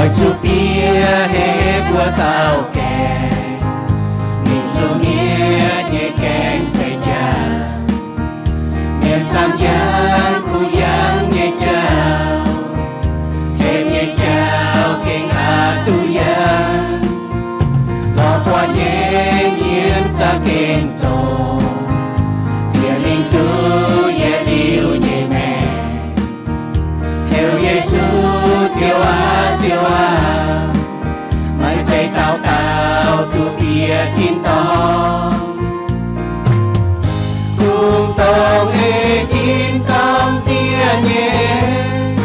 Oix zuqc bieqc hepv mbuo dauh gaengh, ninh zuqc mietc nyei gaengh se jaax. Mienh camv yangh kuh yangh nyei jauv, hepv nyei jauv gengh aqc duqv yangh. Lorz buatc nyei mienh za'gengh zoqc, bieqc mingh duqv yietc liuz nyei maengc. Heuc Yesu, Ziouv aac, Ziouv aac, meih zeiz dauh dauh duqv bieqc tin-dorngh. Kungx dongh ei tin-dorngh diev nyei,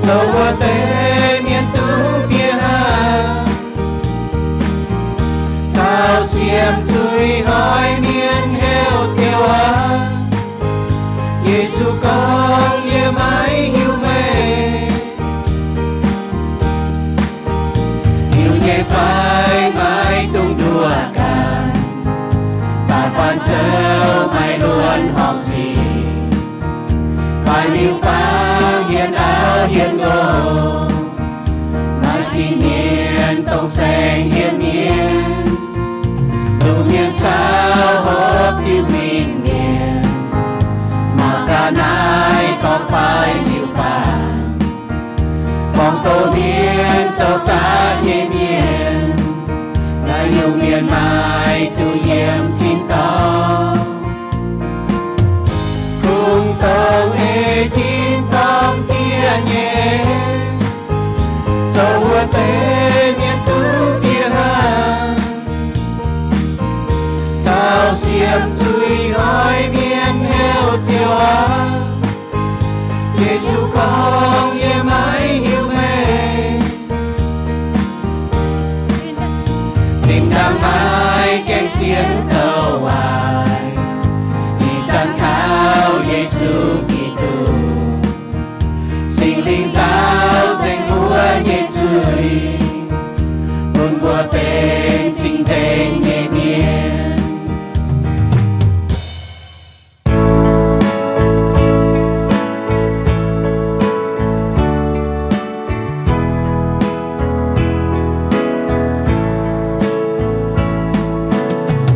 zoux wuov deix mienh duqv bieqc hnangv. Taux siemv zuiz hnoi mienh heuc Ziouv aac, Yesu gorngv, yie maiv hiuv meih. Hiuv nyei fai maiv dungx nduov ganh, da'faanh zoux maaih luonx horngc sic, maaih miuc-fangv hienx auv hienx nqox, maaih sin-hmien dongh saeng hienx mienh. Luc mienh caux hopv diuh win-mienh, mangc gaax naaiv dorngx fai miuc-fangv, gorngv doqc mienh zoux zaqc nyei mienh, naaiv nyungc mienh maaih duqv yiem tin-dorngh. Kungx dongh ei tin-dorngh diev nyei, zoux wuov deix mienh duqv bieqc hnangv. Taux siemv zuiz hnoi mienh heuc Ziouv aac, Yesu gorngv, yie maiv hiuv meih. Zinh ndaangc maaih gaeng sienx zoux waaic, ih zanc kaux Yesu Giduc, Singx Lingh nzaaux nzengc mbuo nyei zuiz, bun mbuo benx cing-nzengc nyei mienh.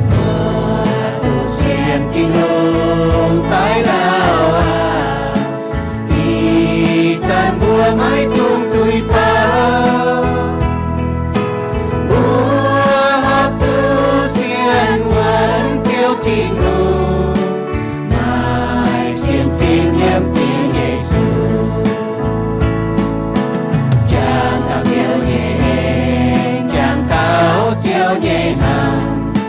Mbuo duqv sienx Tin-Hungh daaih lauh aqv. Ih zanc mbuo maiv dungx tuix baac, mbuo horpc zuqc sienx wuonx Ziouv Tin-Hungh, maaih sienx fim yiem Yesu. Jangx taux Ziouv nyei en, jangx taux Ziouv nyei hnaangx,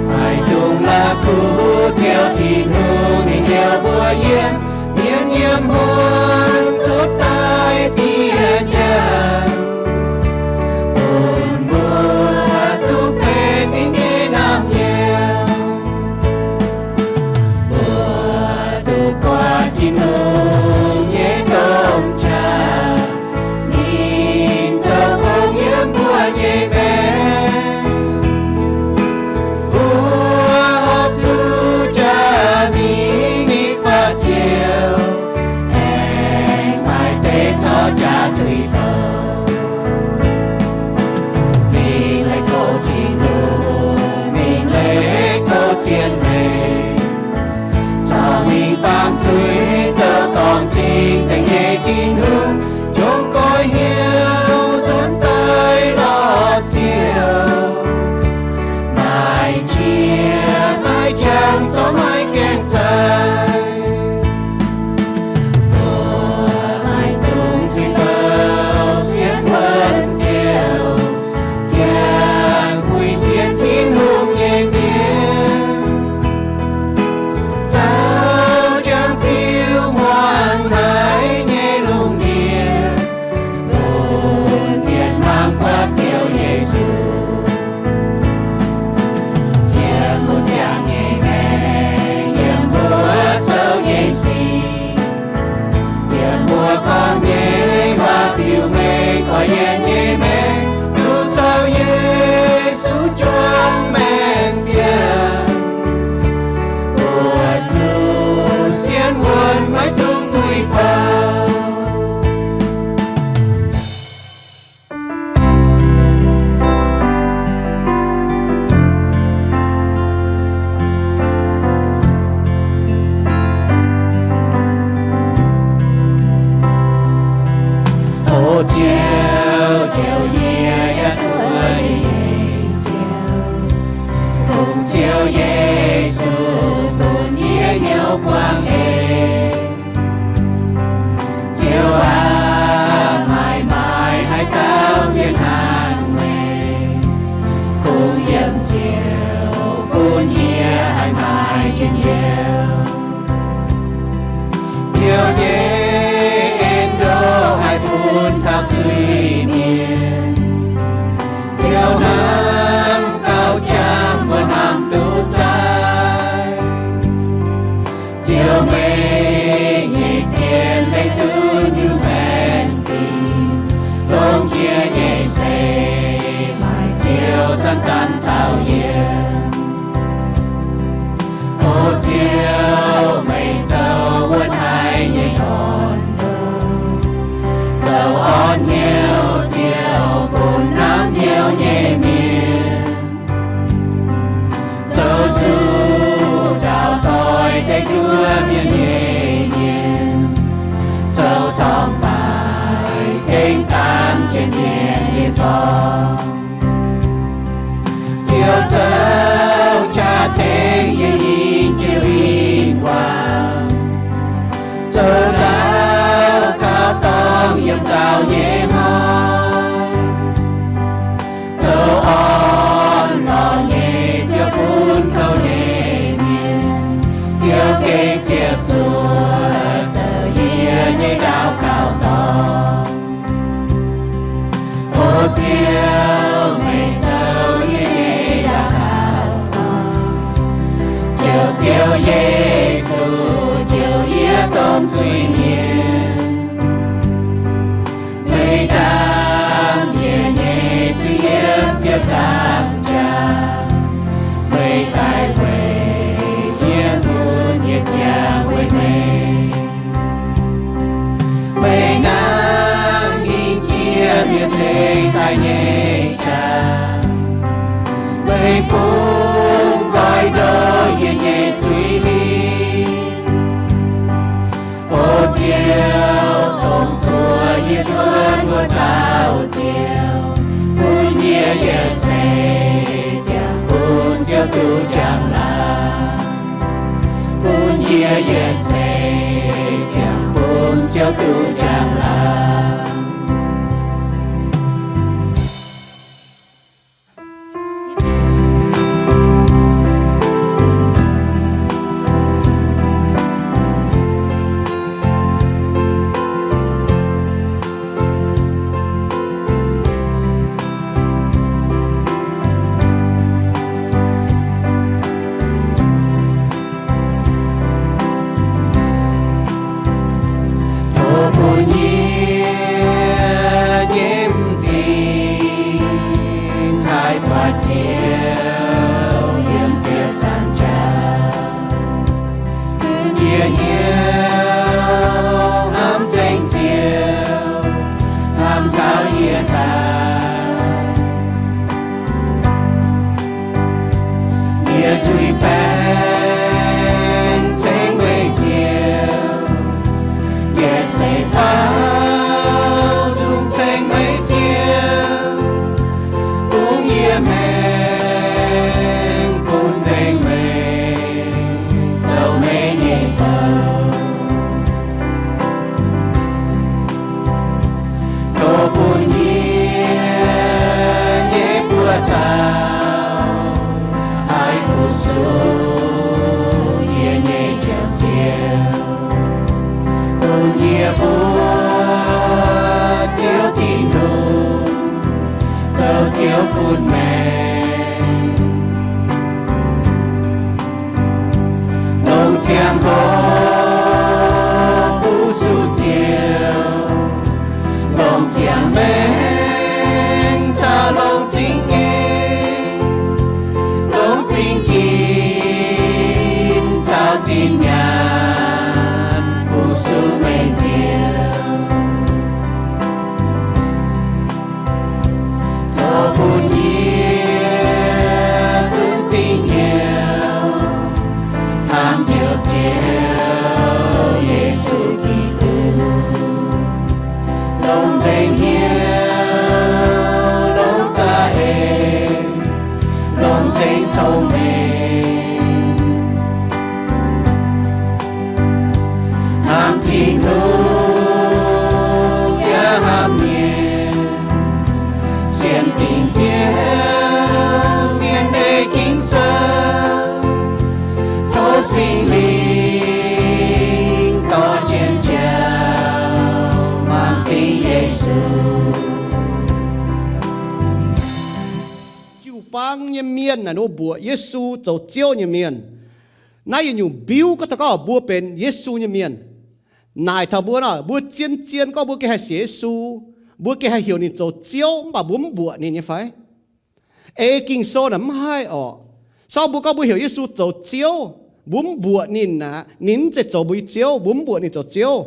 maiv dungx la'kuqv Ziouv Tin-Hungh, ninh heuc mbuo yiem mienh yiem hmuangx cuotv daaih bieqc jangx, bun mbuo duqv benx ninh nyei naamh nyouz. Mbuo duqv buatc Tin-Hungh nyei domh qaqv, ninh zoux gong yiem mbuo nyei maengc. Mbuo horpc zuqc jaax mingh nitv fatv Ziouv, Ziouv Yesu, bun yie hnyouv buangh eix. Ziouv aac, maaih maaih haaix dauh zien hnangv meih, kungx yiem Ziouv bun yie haih maaih njien-youh. Ziouv nyei en-ndoqv haih bun taux zuiz-mienh. Ziouv hnamv gauh qangx mbuo hnamv duqv zaaiv. Ziouv, meih nyei zien leih duqv nyungc baengh fingx, longx jiex nyei seix maaih Ziouv zanc-zanc caux yie. O Ziouv, meih zoux wuov taaix nyei orn-lorqc, zoux orn hnyouv Ziouv bun hnamv hnyouv nyei mienh. Zoux zuqc ndaauv doix deix nduov mienh nyei mienh, zoux torngv baaix tengx dangx jienv mienh nyei forng. Ziouv zoux qaqv tengx yie in jienv win-wangc, zoux ndaauv kaux dorngh yiem nzauh nyei hnoi. Zoux orn-lorqc nyei Ziouv bun kouv nyei mienh, Ziouv gengh ziepc zuoqv zoux yie nyei ndaauv kaux dorngh. O Ziouv, meih zoux yie nyei ndaauv kaux dorngh, Ziouv, Ziouv Yesu, Ziouv yie domh zuiz-mienh. Meih ndaam yie nyei zuiz-yietv, Ziouv, zaangc jaax. Meih daaih weic yie mun nyei ziangh weic meih. Meih hnangv hingh jiex mienh cingx daaih nyei qaqv. Meih bun nqoi ndo yie nyei zuiz-lingh. O Ziouv, dongh zuov yie cuotv wuov dauh Ziouv, bun yie yietc seix ziangh bun Ziouv duqv njang-laangc. Bun yie yietc seix ziangh bun Ziouv duqv njang-laangc. Tov bun yie nyei m'zing haih buatc Ziouv yiem ziepc nzaangc jaax. Bun yie hnyouv hnamv nzengc Ziouv, hnamv taux yie daaih. Yie zuiz-baengc ceng meih Ziouv, yietc seix baaux nzung ceng meih Ziouv, fungx yie maengc bun nzengc meih, zoux meih nyei bou. Tov bun yie nyei buoz-zaux haih fu-sux yie nyei Njoux Ziouv, bun yie mbuo Ziouv Tin-Hungh zoux Ziouv bun maengc. Longc ziangh hoc fu-sux Ziouv, longc ziangh maengc caux longc zingh nyeic, longc zingh ginx caux zinh nyaanh fu-sux meih Ziouv. Tov bun yie zungv dingc hnyouv hnamv Njoux Ziouv, Tin-Hungh yaac hnamv mienh, sienx dingc Ziouv, sienx ei Ging-Sou, tov Singx Lingh dorh jienv njaaux, muangx dingc Yesu. Jiu-baang nyei mienh naaic ninh mbuo mbuoqc Yesu zoux Ziouv nyei mienh. Naaiv yietc nyungc mbiuv gorngv taux gorngv mbuo benx Yesu nyei mienh. Naaic taux mbuo nor, mbuo zien-zien gorngv mbuo gengh haih sienx Yesu, mbuo gengh haih heuc ninh zoux Ziouv, mv baac mbuo mv mbuoqc ninh nyei fai? Ei Ging-Sou naaic mv haih orqc. Sorng mbuo gorngv mbuo heuc Yesu zoux Ziouv, mbuo mv mbuoqc ninh aqv, ninh mv zeiz zoux mbuo nyei Ziouv, mbuo mv mbuoqc ninh zoux Ziouv.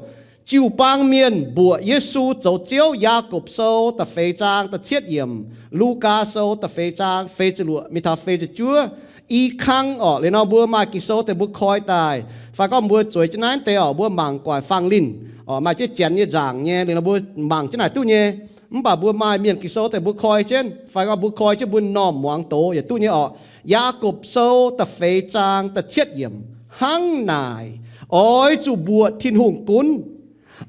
Jiu-baang mienh mbuoqc Yesu zoux Ziouv. Yaakopv Sou da'feix zaang da'cietv yiemc, Lugaa Sou da'feix zaang feix ziepc luoqc mingh taux feix ziepc juov. I kang orqc, liuz nor mbuo maaih Ging-Sou deix mbuo koi daaih, fai gorngv mbuo zueiz jienv naaiv deix orqc, mbuo mangc guaix fangx linh orqc, maaih jienv Janx nyei nzaangc nyei, liuz nor mbuo mangc jienv naaic duqv nyei. Mv baac mbuo maaih mienh Ging-Sou deix mbuo koi jienv, fai gorngv mbuo koi jienv mbuo m'normh muangx doz yaac duqv nyei orqc. Yaakopv Sou da'feix zaang da'cietv yiemc hnangv naaic, oix zuqc mbuoqc Tin-Hungh gunv.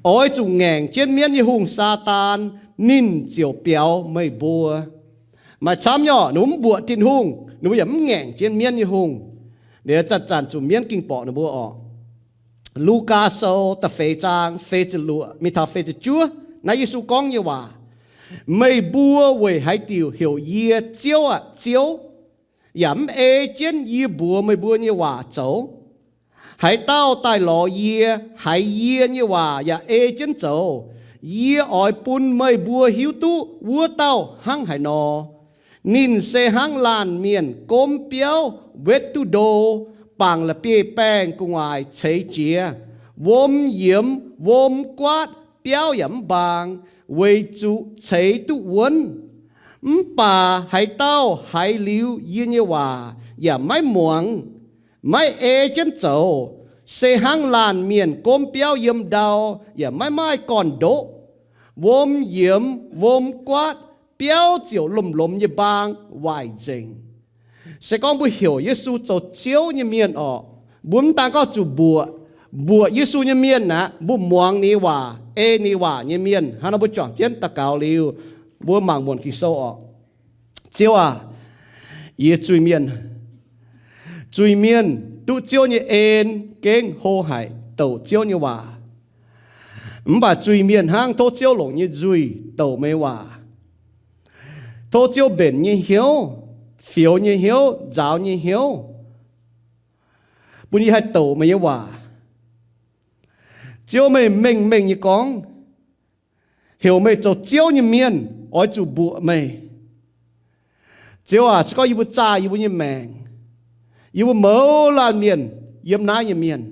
Oix zuqc ngaengc jienv mienv nyei hungh, Saadaan, ninh ziouc biaux meih mbuo. Maaih camv nyei orqc, ninh mbuo mv mbuoqc Tin-Hungh, ninh mbuo yaac mv ngaengc jienv mienv nyei hungh. Liuz zanc-zanc zuqc mienv ging borqc ninh mbuo orqc. Lugaa Sou da'feix zaang feix ziepc luoqc mingh taux feix ziepc juov, naaiv Yesu gorngv nyei waac, meih mbuo weic haaix diuc heuc yie, Ziouv aah, Ziouv, yaac mv ei jienv yie mbuox meih mbuo nyei waac zoux? Haaix dauh daaih lorz yie, haiz yie nyei waac yaac ei jienv zoux, yie oix bun meih mbuo hiuv duqv wuov dauh hnangv haaix nor. Ninh se hnangv laanh mienh gomv biauv wetv duqv ndo, bangc la'bieiv-baengh gu'nguaaic ceix jiez, wuom yiemx, wuom guaatv, biauv yaac mv mbaang, weic zuqc ceix duqv wuonv. Mv baac haaix dauh haiz liuz yie nyei waac yaac maiv muangx, maiv ei jienv zoux, se hnangv laanh mienh gomv biauv yiem ndau yaac maiv maaih gorn-ndoqv. Wuom yiemx, wuom guaatv, biauv ziouc lomh-lomh nyei mbaang waaic nzengc. Se gorngv mbuo heuc Yesu zoux Ziouv nyei mienh orqc, mbuo mv daan gorngv zuqc mbuoqc, mbuoqc Yesu nyei mienh aqv, mbuo muangx ninh nyei waac, ei ninh nyei waac nyei mienh. Hnangv nor mbuo juangc jienv daux gaux liuz, mbuo mangc muonc Ging-Sou orqc. Ziouv aac, yie zuiz-mienh, zuiz-mienh duqv Ziouv nyei en gengh hlo haic douc Ziouv nyei waac. Mv baac zuiz-mienh hnangv tov Ziouv longc nyei nzuih douc meih nyei waac. Tov Ziouv mbenc nyei hnyouv, fioux nyei hnyouv, nzaaux nyei hnyouv, bun yie haih douc meih nyei waac. Ziouv, meih mengh mengh nyei gorngv, heuc meih zoux Ziouv nyei mienh oix zuqc mbuoqc meih. Ziouv aac, se gorngv yie mbuo zaah yie mbuo nyei maengc, yie mbuo mouz laanh mienh yiem naaiv nyei mienh,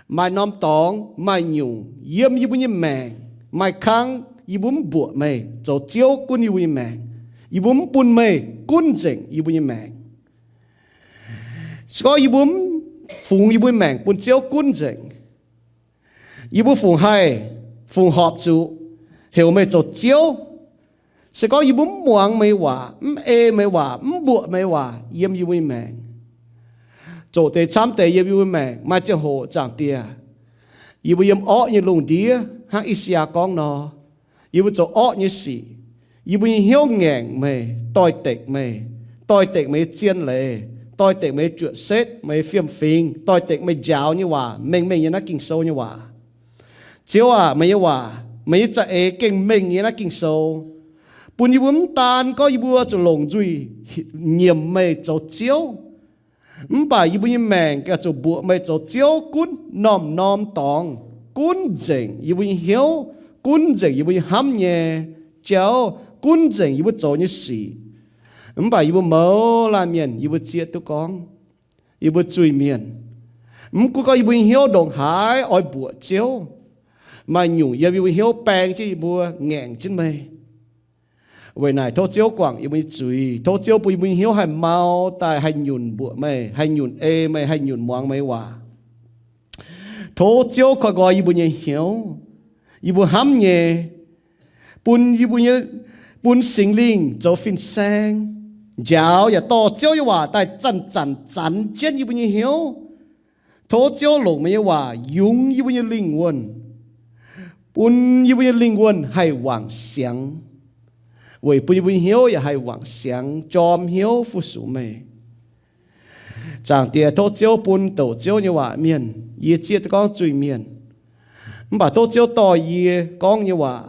maaih norm dorngx maaih nyungc yiem yie mbuo nyei maengc, maaih kangv yie mbuo mv mbuoqc meih zoux Ziouv gunv yie mbuo nyei maengc. Yie mbuo mv bun meih gunv nzengc yie mbuo nyei maengc. Se gorngv yie mbuo mv fungx yie mbuo nyei maengc bun Ziouv gunv nzengc, yie mbuo fungc haih, fungc horpc zuqc heuc meih zoux Ziouv? Se gorngv yie mbuo mv muangx meih nyei waac, mv ei meih nyei waac, mv mbuoqc meih nyei waac yiem yie mbuo nyei maengc, zoqc deix camv deix yiem yie mbuo nyei maengc, maaih ziangh hoc, Zaangc Diex, yie mbuo yiem orqv nyei lungh ndiev hnangv I^saa^yaa gorngv nor, yie mbuo zoux orqv nyei sic. Yie mbuo nyei hnyouv ngaengc meih, doix-dekc meih, doix-dekc meih nyei zien leiz, doix-dekc meih nyei juoqc setv, meih nyei fiem-fingx, doix-dekc meih njaaux nyei waac, mengh mengh nyei naaiv Ging-Sou nyei waac. Ziouv aac, meih nyei waac, meih nyei za'eix gengh mengh nyei naaiv Ging-Sou, bun yie mbuo mv daan gorngv yie mbuo zuqc longc nzuih nyiemc meih zoux Ziouv, mv baac yie mbuo nyei maengc gengh zuqc mbuoqc meih zoux Ziouv gunv norm-norm dorngx, gunv nzengc yie mbuo nyei hnyouv, gunv nzengc yie mbuo nyei hnamv nyei jauv, gunv nzengc yie mbuo zoux nyei sic. Mv baac yie mbuo mouz laanh mienh, yie mbuo zieqv duqv gorngv yie mbuo zuiz-mienh. Mv gunv gorngv yie mbuo nyei hnyouv ndongc haaix oix mbuoqc Ziouv, maaih nyungc yiem yie mbuo nyei hnyouv baeng jienv yie mbuo ngaengc jienv meih. Weic naaic tov Ziouv guangc yie mbuo nyei zuiz. Tov Ziouv bun yie mbuo nyei hnyouv haih mau daaih, haih nyunc mbuoqc meih, haih nyunc ei meih, haih nyunc muangx meih nyei waac. Tov Ziouv koiv nqoi yie mbuo nyei hnyouv, yie mbuo hnamv nyei, bun yie mbuo nyei, bun Singx Lingh zoux fin-saeng, njaaux yaac dorh Ziouv nyei waac daaih zanc-zanc zanx jienv yie mbuo nyei hnyouv, Tov Ziouv longc meih nyei waac yungz yie mbuo nyei lingh wuonh, bun yie mbuo nyei lingh wuonh haih wangc siangx, weic bun yie mbuo nyei hnyouv yaac haih wangc siangx, jorm hnyouv fu-sux meih. Zaangc Diex, tov Ziouv bun douc Ziouv nyei waac mienh, yie zieqv duqv gorngv zuiz-mienh, mv baac tov Ziouv dorh yie gorngv nyei waac,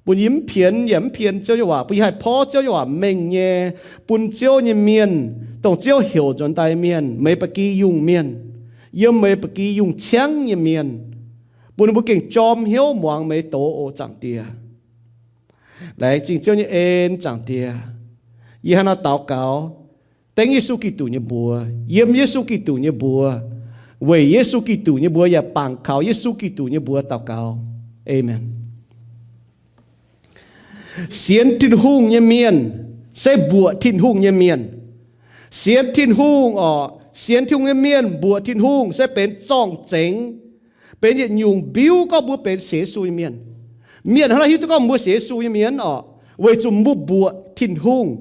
bun yie mv pienx yaac mv pien Ziouv nyei waac, bun yie haih porv Ziouv nyei waac mengh nyei, bun Ziouv nyei mienh, dongh Ziouv heuc nzuonx daaih mienh, meih ba'gi yungh mienh, yiem meih ba'gi yungh ciangv nyei mienh, bun ninh mbuo gengh jorm hnyouv muangx meih doz, o Zaangc Diex. Laengz zingh Ziouv nyei en, Zaangc Diex. Yie hnangv naaiv daux gaux, dengv Yesu Giduc nyei mbuox, yiem Yesu Giduc nyei mbuox, weic Yesu Giduc nyei mbuox yaac bangc kaux Yesu Giduc nyei mbuox daux gaux. Aamen. Sienx Tin-Hungh nyei mienh se mbuoqc Tin-Hungh nyei mienh. Sienx Tin-Hungh orqc, sienx Tin-Hungh nyei mienh mbuoqc Tin-Hungh se benx zorng-zengx, benx yietc nyungc mbiuv gorngv mbuo benx sienx Yesu nyei mienh. Mienh hnangv naaiv hiuv duqv gorngv mbuo sienx Yesu nyei mienh orqc, weic zuqc mbuo mbuoqc Tin-Hungh.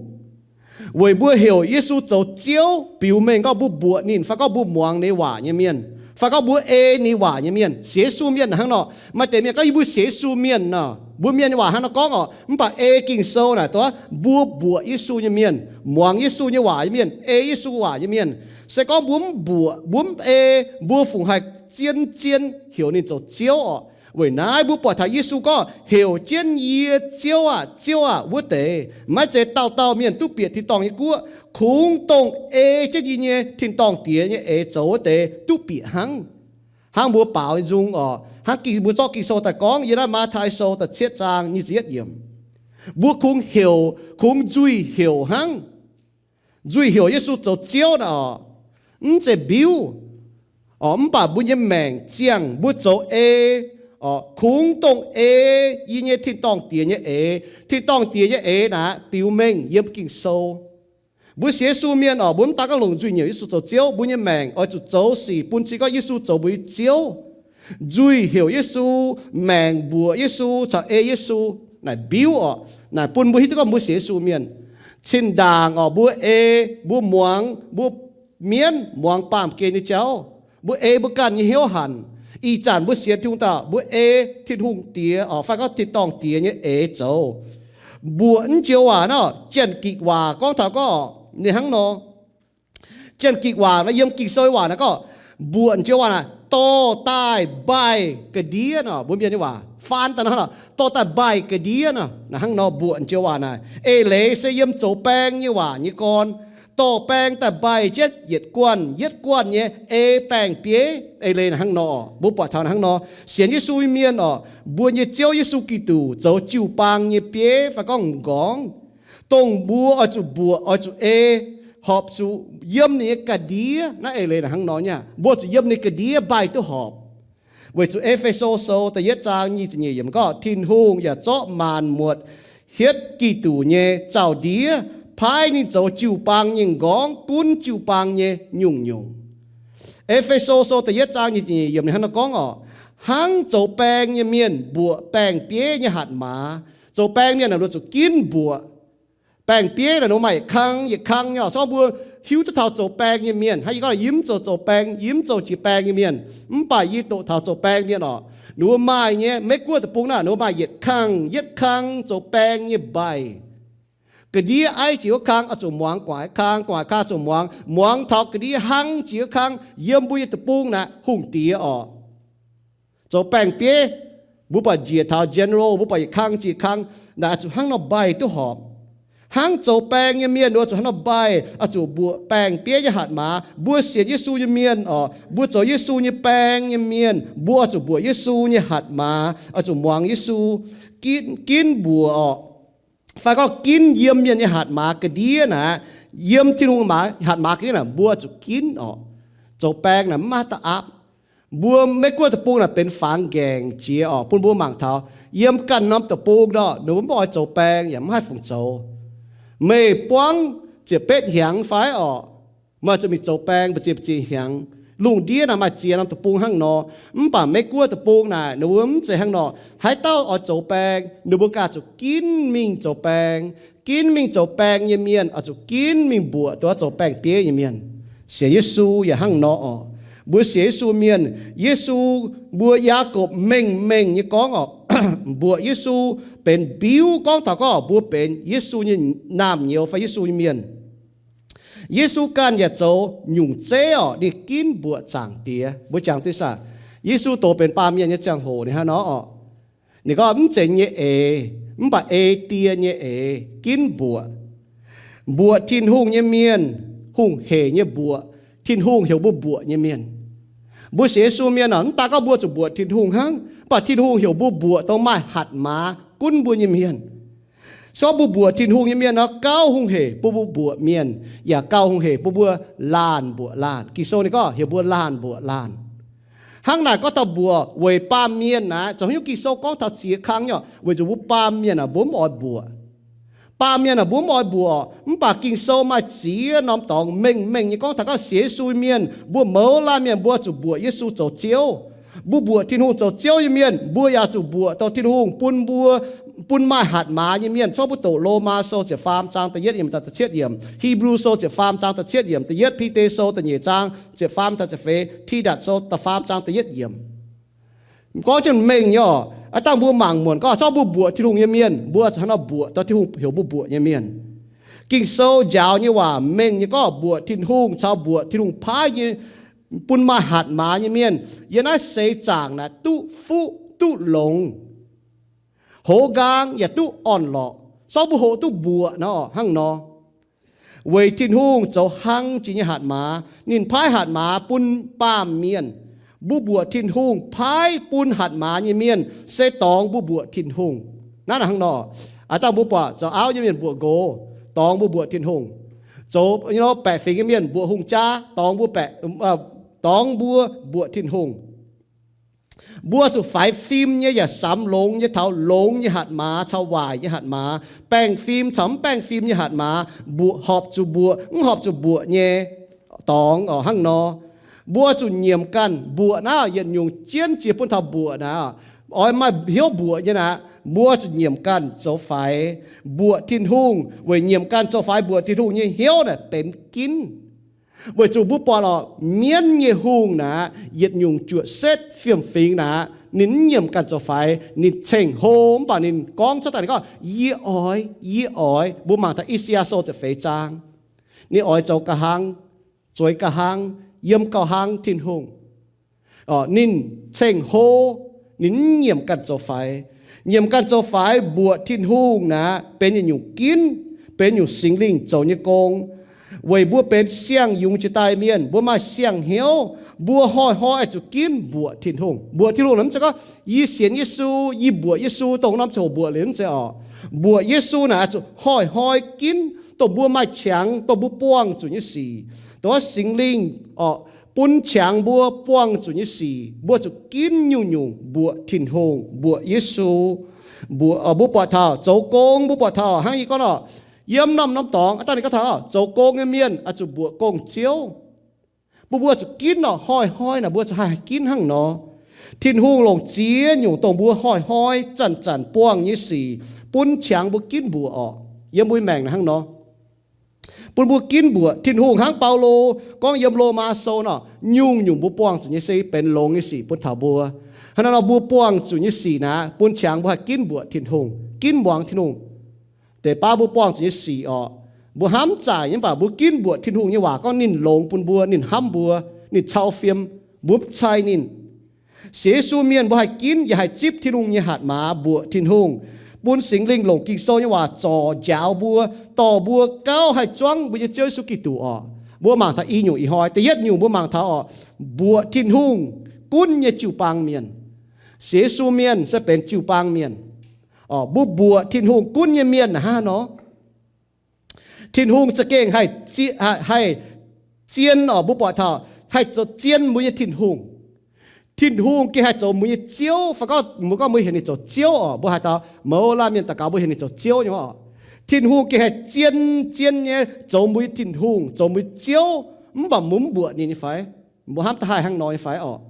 Weic mbuo heuc Yesu zoux Ziouv biux mengh gorngv mbuo mbuoqc ninh, fai gorngv mbuo muangx ninh waac nyei mienh, fai gorngv mbuo ei ninh waac nyei mienh. Sienx Yesu mienh hnangv nor. Maaih deix mienh gorngv yie mbuo sienx Yesu mienh nor, mbuo mienh nyei waac hnangv nor gorngv orqc, mv baac ei Ging-Sou naaic dongh mbuo mbuoqc Yesu nyei mienh, muangx Yesu nyei waac nyei mienh, ei Yesu waac nyei mienh. Se gorngv mbuo mv mbuoqc, mbuo mv ei, mbuo fungc haih zien-zien heuc ninh zoux Ziouv orqc. Weic naaiv mbuo buatc taux Yesu gorngv, heuc jienv yie Ziouv aah, Ziouv aah, wuov deix maiv zeiz dauh dauh mienh duqv bieqc tin-dorngh nyei guoqv. Kungx dongh ei jienv yie nyei tin-dorngh Diex nyei eix zoux wuov deix duqv bieqc hnangv. Hnangv mbuo baaux nzung orqc, hnangv mbuo zorqv Ging-Sou daaih gorngv, yiem naaiv Matv^tai Sou da'cietv zaang nyic ziepc yietv yiemc, mbuo kungx heuc, kungx nzuih heuc hnangv. Nzuih heuc Yesu zoux Ziouv naaic orqc, mv zeiz mbiuv orqc, mv baac mbuo nyei maengc ziangh mbuo zoux ei orqc, kungx dongh ei yie nyei tin-dorngh Diex nyei eix. Tin-dorngh Diex nyei eix naaic biux mengh yiem Ging-Sou. Mbuo sienx Yesu mienh orqc, mbuo mv daan gorngv longc nzuih heuc Yesu zoux Ziouv, mbuo nyei maengc oix zuqc zoux sic bun cing gorngv Yesu zoux mbuo nyei Ziouv. Nzuih heuc Yesu, maengc mbuoqc Yesu caux ei Yesu naaic mbiuv orqc, naaic bun mbuo hiuv duqv gorngv mbuo sienx Yesu mienh. Cin-ndaangc orqc, mbuo ei, mbuo muangx, mbuo mienv muangx baamh gen nyei jauv, mbuo ei mbuo ganh nyei hnyouv hanc. Ih zanc mbuo sienx Tin-Hungh dauh, mbuo ei Tin-Hungh Diex orqc, fai gorngv tin-dorngh Diex nyei eix zoux. Mbuoqc naaiv joux waac naaic, Janx-Gikc waac gorngv taux gorngv ninh hnangv nor. Janx-Gikc waac naaic, yiem Ging-Sou waac naaic gorngv, mbuoqc naaiv joux waac naaic, dorh daaih mbaih ga'ndiev nor. Mbuo mienh nyei waac faan daaih nor, dorh daaih mbaih ga'ndiev nor. Naaic hnangv nor mbuoqc naaiv joux waac naaic. Eix leiz se yiem zoux baeng nyei waac nyei gorn, dorh baeng daaih mbaih jienv yietc guanh yietc guanh nyei ei baengh bieiv. Eix leiz naaic hnangv nor, mbuo buatc taux naaic hnangv nor, sienx Yesu nyei mienh orqc, mbuo nyei Ziouv Yesu Giduc zoux jiu-baang nyei bieiv fai gorngv m'nqorngv, dongh mbuo oix zuqc mbuoqc, oix zuqc ei, horpc zuqc yiem ninh nyei ga'ndiev. Naaiv eix leiz naaic hnangv nor nyei, mbuo zuqc yiem ninh ga'ndiev mbaih duqv horpc. Weic zuqc E^fe^so Sou da'yietv zaang nyic ziepc nyeic yiemc gorngv, Tin-Hungh yaac zorqv maanc muotc hietv Giduc nyei zaux-ndiev, paaiv ninh zoux jiu-baang nyei m'nqorngv gunv jiu-baang nyei nyungc-nyungc. E^fe^so Sou da'yietv zaang nyic ziepc nyeic yiemc ninh hnangv nor gorngv orqc, hnangv zoux baeng nyei mienh mbuoqc baeng-bieiv nyei hatc maaz. Zoux baeng mienh naaic, ninh mbuo zuqc ginv mbuoqc. Baeng-bieiv naaic, ninh mbuo maaih yietc kang yietc kang nyei orqc. Zorqv mbuo hiuv duqv taux zoux baeng nyei mienh. Hnangv yie gorngv, yie mv zoux zoux baeng, yie mv zoux jiex baeng nyei mienh, mv baac yie doqc taux zoux baeng mienh orqc. Ninh mbuo maaih nyei, Meiv-Guoqv deic-bung naaic, ninh mbuo maaih yietc kang yietc kang zoux baeng nyei mbaih. Ga'ndiev aiv jiex wuov kang oix zuqc muangx gu'nguaaic kang, gu'nguaaic kang zuqc muangx, muangx taux ga'ndiev hnangv jiex wuov kang. Yiem mbuo nyei deic-bung naaic, hungh diex orqc. Zoux baeng-bieiv, mbuo buatc njiec taux general, mbuo buatc yietc kang jiex kang, naaic oix zuqc hnangv nor mbaih duqv horpc. Hnangv zoux baeng nyei mienh, mbuo zuqc hnangv nor mbaih, oix zuqc mbuoqc baeng-bieiv nyei hatc maaz. Mbuo sienx Yesu nyei mienh orqc, mbuo zoux Yesu nyei baeng nyei mienh, mbuo oix zuqc mbuoqc Yesu nyei hatc maaz, oix zuqc muangx Yesu, ginv, ginv mbuoqc orqc. Fai gorngv ginv yiem mienh nyei hatc maaz ga'ndiev naaic, yiem Tin-Hungh hatc maaz ga'ndiev naaic, mbuo zuqc ginv orqc. Zoux baeng naaic mv maaih da'aapv. Mbuo Meiv-Guoqv deic-bung naaic benx fangx nqaengc jiex orqc, bun mbuo mangc taux yiem ganh norm deic-bung nor, ninh mbuo mv oix zoux baeng yaac mv haih fungc zoux. Meih buangv ziepc betv hnyangx fai orqc, meih zuqc mingh zoux baeng mbu'ziex mbu'ziex hnyangx. Lungh ndiev naaic maaih ziex norm deic-bung hnangv nor, mv baac Meiv-Guoqv deic-bung naaic ninh mbuo mv zeiz hnangv nor. Haaix dauh oix zoux baeng, ninh mbuo ganh zuqc ginv mingh zoux baeng. Ginv mingh zoux baeng nyei mienh oix zuqc ginv mingh mbuoqc dongh zoux baeng-bieiv nyei mienh. Sienx Yesu yaac hnangv nor orqc. Mbuo sienx Yesu mienh, Yesu, mbuo Yaagorpc mengh mengh nyei gorngv oc, mbuoqc Yesu benx mbiuv, gorngv taux gorngv mbuo benx Yesu nyei naamh nyouz fai Yesu nyei mienh. Yesu ganh yaac zoux nyungc zeiv oc, ninh ginv mbuoqc Zaangc Diex. Mbuo jangx duqv saah? Yesu doz benx baamh mienh nyei ziangh hoc ninh hnangv nor oc, ninh gorngv, mv zeiz nyei eix, mv baac ei Die nyei eix ginv mbuoqc. Mbuoqc Tin-Hungh nyei mienh, hungh heic nyei mbuoqc, Tin-Hungh heuc mbuo mbuoqc nyei mienh. Mbuo sienx Yesu mienh oc, mv daaih gorngv mbuo zuqc mbuoqc Tin-Hungh hnangv, mv baac Tin-Hungh heuc mbuo mbuoqc dongh maaih hatc maaz gunv mbuo nyei mienh. Se gorngv mbuo mbuoqc Tin-Hungh nyei mienh nor, gauh hungh heic bun mbuo mbuoqc mienh, yaac gauh hungh heic bun mbuo laanh mbuoqc laanh. Ging-Sou ninh gorngv heuc mbuo laanh mbuoqc laanh. Hnangv naaic gorngv taux mbuoqc weic baamh mienh naaic, zoux haaix nyungc Ging-Sou gorngv taux ziex kang nyei oc, weic zuqc mbuo baamh mienh aah, mbuo mv oix mbuoqc. Baamh mienh aah, mbuo mv oix mbuoqc, mv baac Ging-Sou maaih ziex norm dorngx mengh mengh nyei gorngv taux gorngv sienx Yesu mienh, mbuo mouz laanh mienh, mbuo zuqc mbuoqc Yesu zoux Ziouv. Mbuo mbuoqc Tin-Hungh zoux Ziouv nyei mienh, mbuo yaac zuqc mbuoqc dongh Tin-Hungh bun mbuo, bun maaih hatc maaz nyei mienh. Corc mbuo doqc Lomaa Sou ziepc faam zaang da'yietv yiemc da'cietv yiemc, Hipv^lu Sou ziepc faam zaang da'cietv yiemc da'yietv, Bide Sou da'nyeic zaang ziepc faam zaang ziepc feix, Tidatc Sou da'faam zaang da'yietv yiemc. Gorngv jienv mengh nyei oc. Aav dangh mbuo mangc muonc gorngv corc mbuo mbuoqc Tin-Hungh nyei mienh, mbuo zuqc hnangv nor mbuoqc dongh Tin-Hungh heuc mbuo mbuoqc nyei mienh. Ging-Sou njaaux nyei waac mengh nyei gorngv mbuoqc Tin-Hungh caux mbuoqc Tin-Hungh paaiv nyei, bun maaih hatc maaz nyei mienh yiem naaiv seix zaangc naaic duqv fuqv duqv longx, hoz nqaang yaac duqv orn-lorqc. Corc mbuo hoqc duqv mbuoqc nor, hnangv nor. Weic Tin-Hungh zoux hlang jiex nyei hatc maaz, ninh paaiv hatc maaz bun baamh mienh. Mbuo mbuoqc Tin-Hungh paaiv bun hatc maaz nyei mienh se dorngx mbuo mbuoqc Tin-Hungh. Naaiv hnangv nor, aav dangh mbuo buatc zoux auv nyei mienh mbuoqc nqox, dorngx mbuo mbuoqc Tin-Hungh. Zoux baeqc fingx nyei mienh mbuoqc hungh jaav, dorngx mbuo baeqc, dorngx mbuo mbuoqc Tin-Hungh. Mbuo zuqc faix fim nyei yaac samx longx nyei taux longx nyei hatc maaz caux waaic nyei hatc maaz, baengh fim caux mv baengh fim nyei hatc maaz, mbuoqc horpc zuqc mbuoqc, mv horpc zuqc mbuoqc nyei dorngx oc, hnangv nor. Mbuo zuqc nyiemc ganh mbuoqc naaiv, yietc nyungc jienv jiex bun taux mbuoqc naaiv, oix maaih hnyouv mbuoqc nyei naaic, mbuo zuqc nyiemc ganh zoux faix mbuoqc Tin-Hungh, weic nyiemc ganh zoux faix mbuoqc Tin-Hungh nyei hnyouv naaic benx ginv. Weic zuqc mbuo buatc oc, mienv nyei hungh naaic, yietc nyungc juoqc setv fiem-fingx naaic, ninh mv nyiemc ganh zoux faix, ninh ceng-hlo mv baac ninh gorngv cuotv daaih, ninh gorngv, Yie oix, yie oix. Mbuo mangc taux I^saa^yaa Sou ziepc feix zaang. Ninh oix zoux ga'hlang, zueiz ga'hlang, yiem gauh hlang Tin-Hungh. Ninh ceng-hlo, ninh mv nyiemc ganh zoux faix. Nyiemc ganh zoux faix mbuoqc Tin-Hungh naaic benx yietc nyungc ginv, benx nyungc Singx Lingh zoux nyei gong. Weic mbuo benx siang-yungz jiex daaih mienh, mbuo maaih siang-hnyouv, mbuo hnoi-hnoi oix zuqc ginv mbuoqc Tin-Hungh. Mbuoqc Tin-Hungh naaic mv zeiz gorngv yie sienx Yesu, yie mbuoqc Yesu dongh norm ziangh hoc mbuoqc liuz, mv zeiz oc. Mbuoqc Yesu naaic oix zuqc hnoi-hnoi ginv, dongh mbuo maaih qangx, dongh mbuo buangh zuqc nyei sic, dongh Singx Lingh oc, bun qangx mbuo buangh zuqc nyei sic, mbuo zuqc ginv nyungc-nyungc mbuoqc Tin-Hungh, mbuoqc Yesu. Mbuo, mbuo buatc taux zoux gong, mbuo buatc taux hnangv yie gorngv oc, yiem norm-norm dorngx, aav dangh ninh gorngv taux zoux gong nyei mienh oix zuqc mbuoqc gong-ziouv. Mbuo, mbuo zuqc ginv oc, hnoi-hnoi naaic mbuo zuqc haih ginv hnangv nor. Tin-Hungh longc ziex nyungc dongh mbuo hnoi-hnoi zanc-zanc buangh nyei sic bun qangx mbuo ginv mbuoqc oc. Yiem mbuo maengc naaic hnangv nor, bun mbuo ginv mbuoqc Tin-Hungh. Hnangv Baulo gorngv yiem Lomaa Sou nor, nyungc-nyungc mbuo buangh zuqc nyei se benx longx nyei sic bun taux mbuo. Hnangv naaiv nor, mbuo buangh zuqc nyei sic naaic bun qangx mbuo haih ginv mbuoqc Tin-Hungh, ginv muangx Tin-Hungh. Deix baav mbuo buangh zuqc nyei sic oc, mbuo hnamv zaaic nyei, mv baac mbuo ginv mbuoqc Tin-Hungh nyei waac gorngv ninh longx bun mbuo, ninh hnamv mbuo, ninh cau fiem, mbuo mv cai ninh. Sienx Yesu mienh mbuo haih ginv yaac haih zipv Tin-Hungh nyei hatc maaz mbuoqc Tin-Hungh, bun Singx Lingh longc Ging-Sou nyei waac zorc njaaux mbuo, dorh mbuo gauh haih zuangv mbuo nyei Ziouv Yesu Giduc oc. Mbuo mangc taux i nyungc ih hnoi. Da'yietv nyungc mbuo mangc taux oc, mbuoqc Tin-Hungh gunv nyei jiu-baang mienh. Sienx Yesu mienh se benx jiu-baang mienh. Mbuo mbuoqc Tin-Hungh gunv nyei mienh hnangv nor, Tin-Hungh za'gengh haih, haih zien oc. Mbuo buatc taux haih zoux zien mbuo nyei Tin-Hungh. Tin-Hungh gengh haih zoux mbuo nyei Ziouv. Fai gorngv mbuo gorngv mbuo heuc ninh zoux Ziouv oc, mbuo haaix dauh mouz laanh mienh daux gaux mbuo heuc ninh zoux Ziouv nyei oc. Tin-Hungh gengh haih zien zien nyei zoux mbuo nyei Tin-Hungh, zoux mbuo nyei Ziouv, mv baac mbuo mv mbuoqc ninh nyei fai? Mbuo hnamv daaih haih hnangv nor nyei fai oc?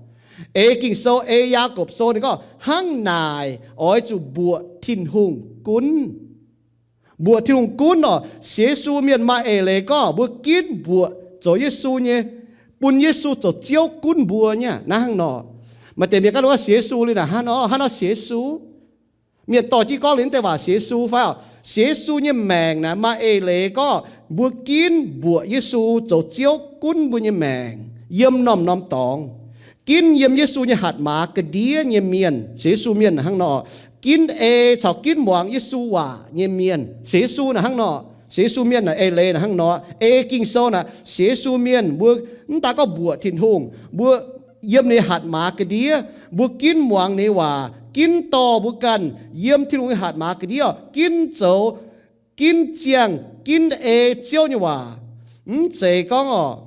Eix Ging-Sou, ei Yaagorpc Sou ninh gorngv hnangv naaic oix zuqc mbuoqc Tin-Hungh gunv. Mbuoqc Tin-Hungh gunv oc. Sienx Yesu mienh maaih eix leiz gorngv mbuo ginv mbuoqc zoux Yesu nyei bun Yesu zoux Ziouv gunv mbuo nyei aqv. Naaiv hnangv nor, maaih deix mienh gorngv, Sienx Yesu liuz naaic hnangv nor, hnangv nor sienx Yesu. Mienh dorh jienv gorngv liuz naaiv deix waac sienx Yesu fai orqc? Sienx Yesu nyei maengc naaic maaih eix leiz gorngv mbuo ginv mbuoqc Yesu zoux Ziouv gunv mbuo nyei maengc yiem norm-norm dorngx. Ginv yiem Yesu nyei hatc maaz ga'ndiev nyei mienh, sienx Yesu mienh naaic hnangv nor. Ginv ei caux ginv muangx Yesu waac nyei mienh, sienx Yesu naaic hnangv nor. Sienx Yesu mienh naaic eix leiz naaic hnangv nor. Ei Ging-Sou naaic sienx Yesu mienh, mbuo mv daan gorngv mbuoqc Tin-Hungh, mbuo yiem ninh nyei hatc maaz ga'ndiev, mbuo ginv muangx ninh nyei waac, ginv dorh mbuo ganh yiem Tin-Hungh nyei hatc maaz ga'ndiev, ginv zoux, ginv ziangh, ginv ei Ziouv nyei waac. Mv zeiz gorngv orqc,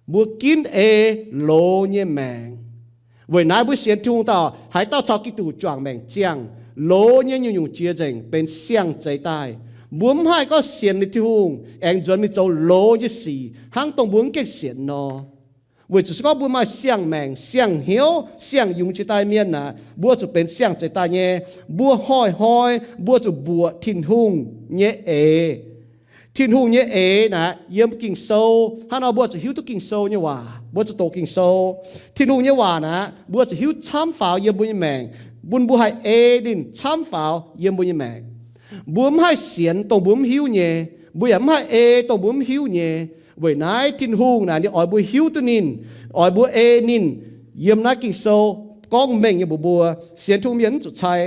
mbuo ginv ei loz nyei maengc. Weic naaiv mbuo sienx Tin-Hungh dauh haaix dauh caux Giduc juangc maengc ziangh, loz nyei nyungc-nyungc jiex nzengc benx siang-zeix daaih. Mbuo mv haih gorngv sienx ninh Tin-Hungh aengx nzuonx mingh zoux loz nyei sic hnangv dongh mbuo mv gaengh sienx nor. Weic zuqc se gorngv mbuo maaih siang-maengc, siang-hnyouv, siang-yungz jiex daaih mienh aqv, mbuo zuqc benx siang-zeix daaih nyei. Mbuo hnoi-hnoi mbuo zuqc mbuoqc Tin-Hungh nyei eix. Tin-Hungh nyei eix naaic yiem Ging-Sou. Hnangv nor mbuo zuqc hiuv duqv Ging-Sou nyei waac, mbuo zuqc doqc Ging-Sou. Tin-Hungh nyei waac naaic mbuo zuqc hiuv camv faaux yiem mbuo nyei maengc, bun mbuo haih ei ninh camv faaux yiem mbuo nyei maengc. Mbuo mv haih sienx dongh mbuo mv hiuv nyei, mbuo yaac mv haih ei dongh mbuo mv hiuv nyei. Weic naaiv Tin-Hungh naaic ninh oix mbuo hiuv duqv ninh, oix mbuo ei ninh. Yiem naaiv Ging-Sou gorngv mengh nyei mbuox mbuo, sienx Tin-Hungh mienh mv zuqc cai.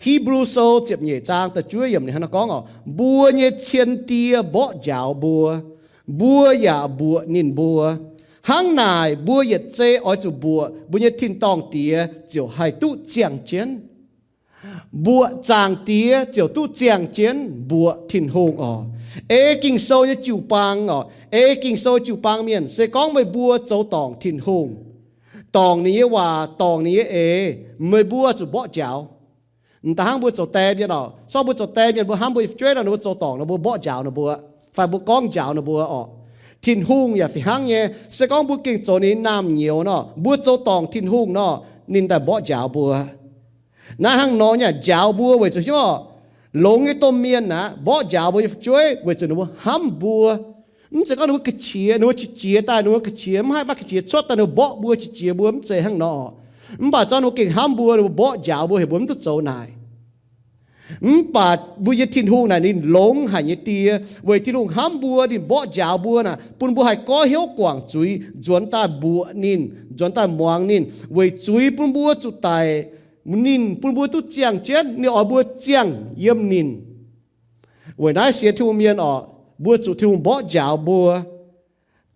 Hipv^lu Sou ziepc nyeic zaang da'juov yiemc ninh hnangv nor gorngv orqc, mbuo nyei cien die mborqv njaaux mbuo, mbuo yaac mbuoqc ninh mbuo. Hnangv naaic mbuo yietc zei oix zuqc mbuoqc mbuo nyei tin-dorngh Diex ziouc haih duqv ziangh jienv. Mbuoqc Zaangc Diex ziouc duqv ziangh jienv mbuoqc Tin-Hungh orqc. Ei Ging-Sou nyei jiu-baang orqc, ei Ging-Sou jiu-baang mienh, se gorngv meih mbuo zoux dorngc Tin-Hungh, dorngc ninh nyei waac, dorngc ninh nyei eix, meih mbuo zuqc mborqv njaaux. M'daaih hnangv mbuo zoux die mienh orqc, se gorngv mbuo zoux die mienh mbuo hnamv mbuo fu'jueiv nor, ninh mbuo zoux dorngc nor mbuo mborqv njaaux ninh mbuo, fai mbuo gorngv njaaux ninh mbuo orqc. Tin-Hungh yaac fih hnangv nyei, se gorngv mbuo gengh zoux ninh naamh nyouz nor, mbuo zoux dorngc Tin-Hungh nor, ninh daaih mborqv njaaux mbuo. Naaiv hnangv nor nyei njaaux mbuo weic zuqc hnyouv longx nyei domh mienh aqv, mborqv njaaux mbuo nyei fu'jueiv weic zuqc ninh mbuo hnamv mbuo. Mv zeiz gorngv ninh mbuo ga'qiex, ninh mbuo qiex jiez daaih, ninh mbuo ga'qiex mv haih maiv ga'qiex cuotv daaih ninh mbuo mborqv mbuo, qiex jiez mbuo, mv zeiz hnangv nor. Mv baac zorqv ninh mbuo gengh hnamv mbuo, ninh mbuo mborqv njaaux mbuo heuc mbuo mv duqv zoux naaic. Mv baac mbuo nyei Tin-Hungh naaic ninh longx haic nyei Die, weic Tin-Hungh hnamv mbuo, ninh mborqv njaaux mbuo naaic, bun mbuo haih goiv hnyouv guangc zuiz, nzuonx daaih mbuoqc ninh, nzuonx daaih muangx ninh, weic zuiz bun mbuo zuqc daic. Ninh bun mbuo duqv ziangh jienv, ninh oix mbuo ziangh yiem ninh. Weic naaiv sienx Tin-Hungh mienh orqc, mbuo zuqc Tin-Hungh mborqv njaaux mbuo,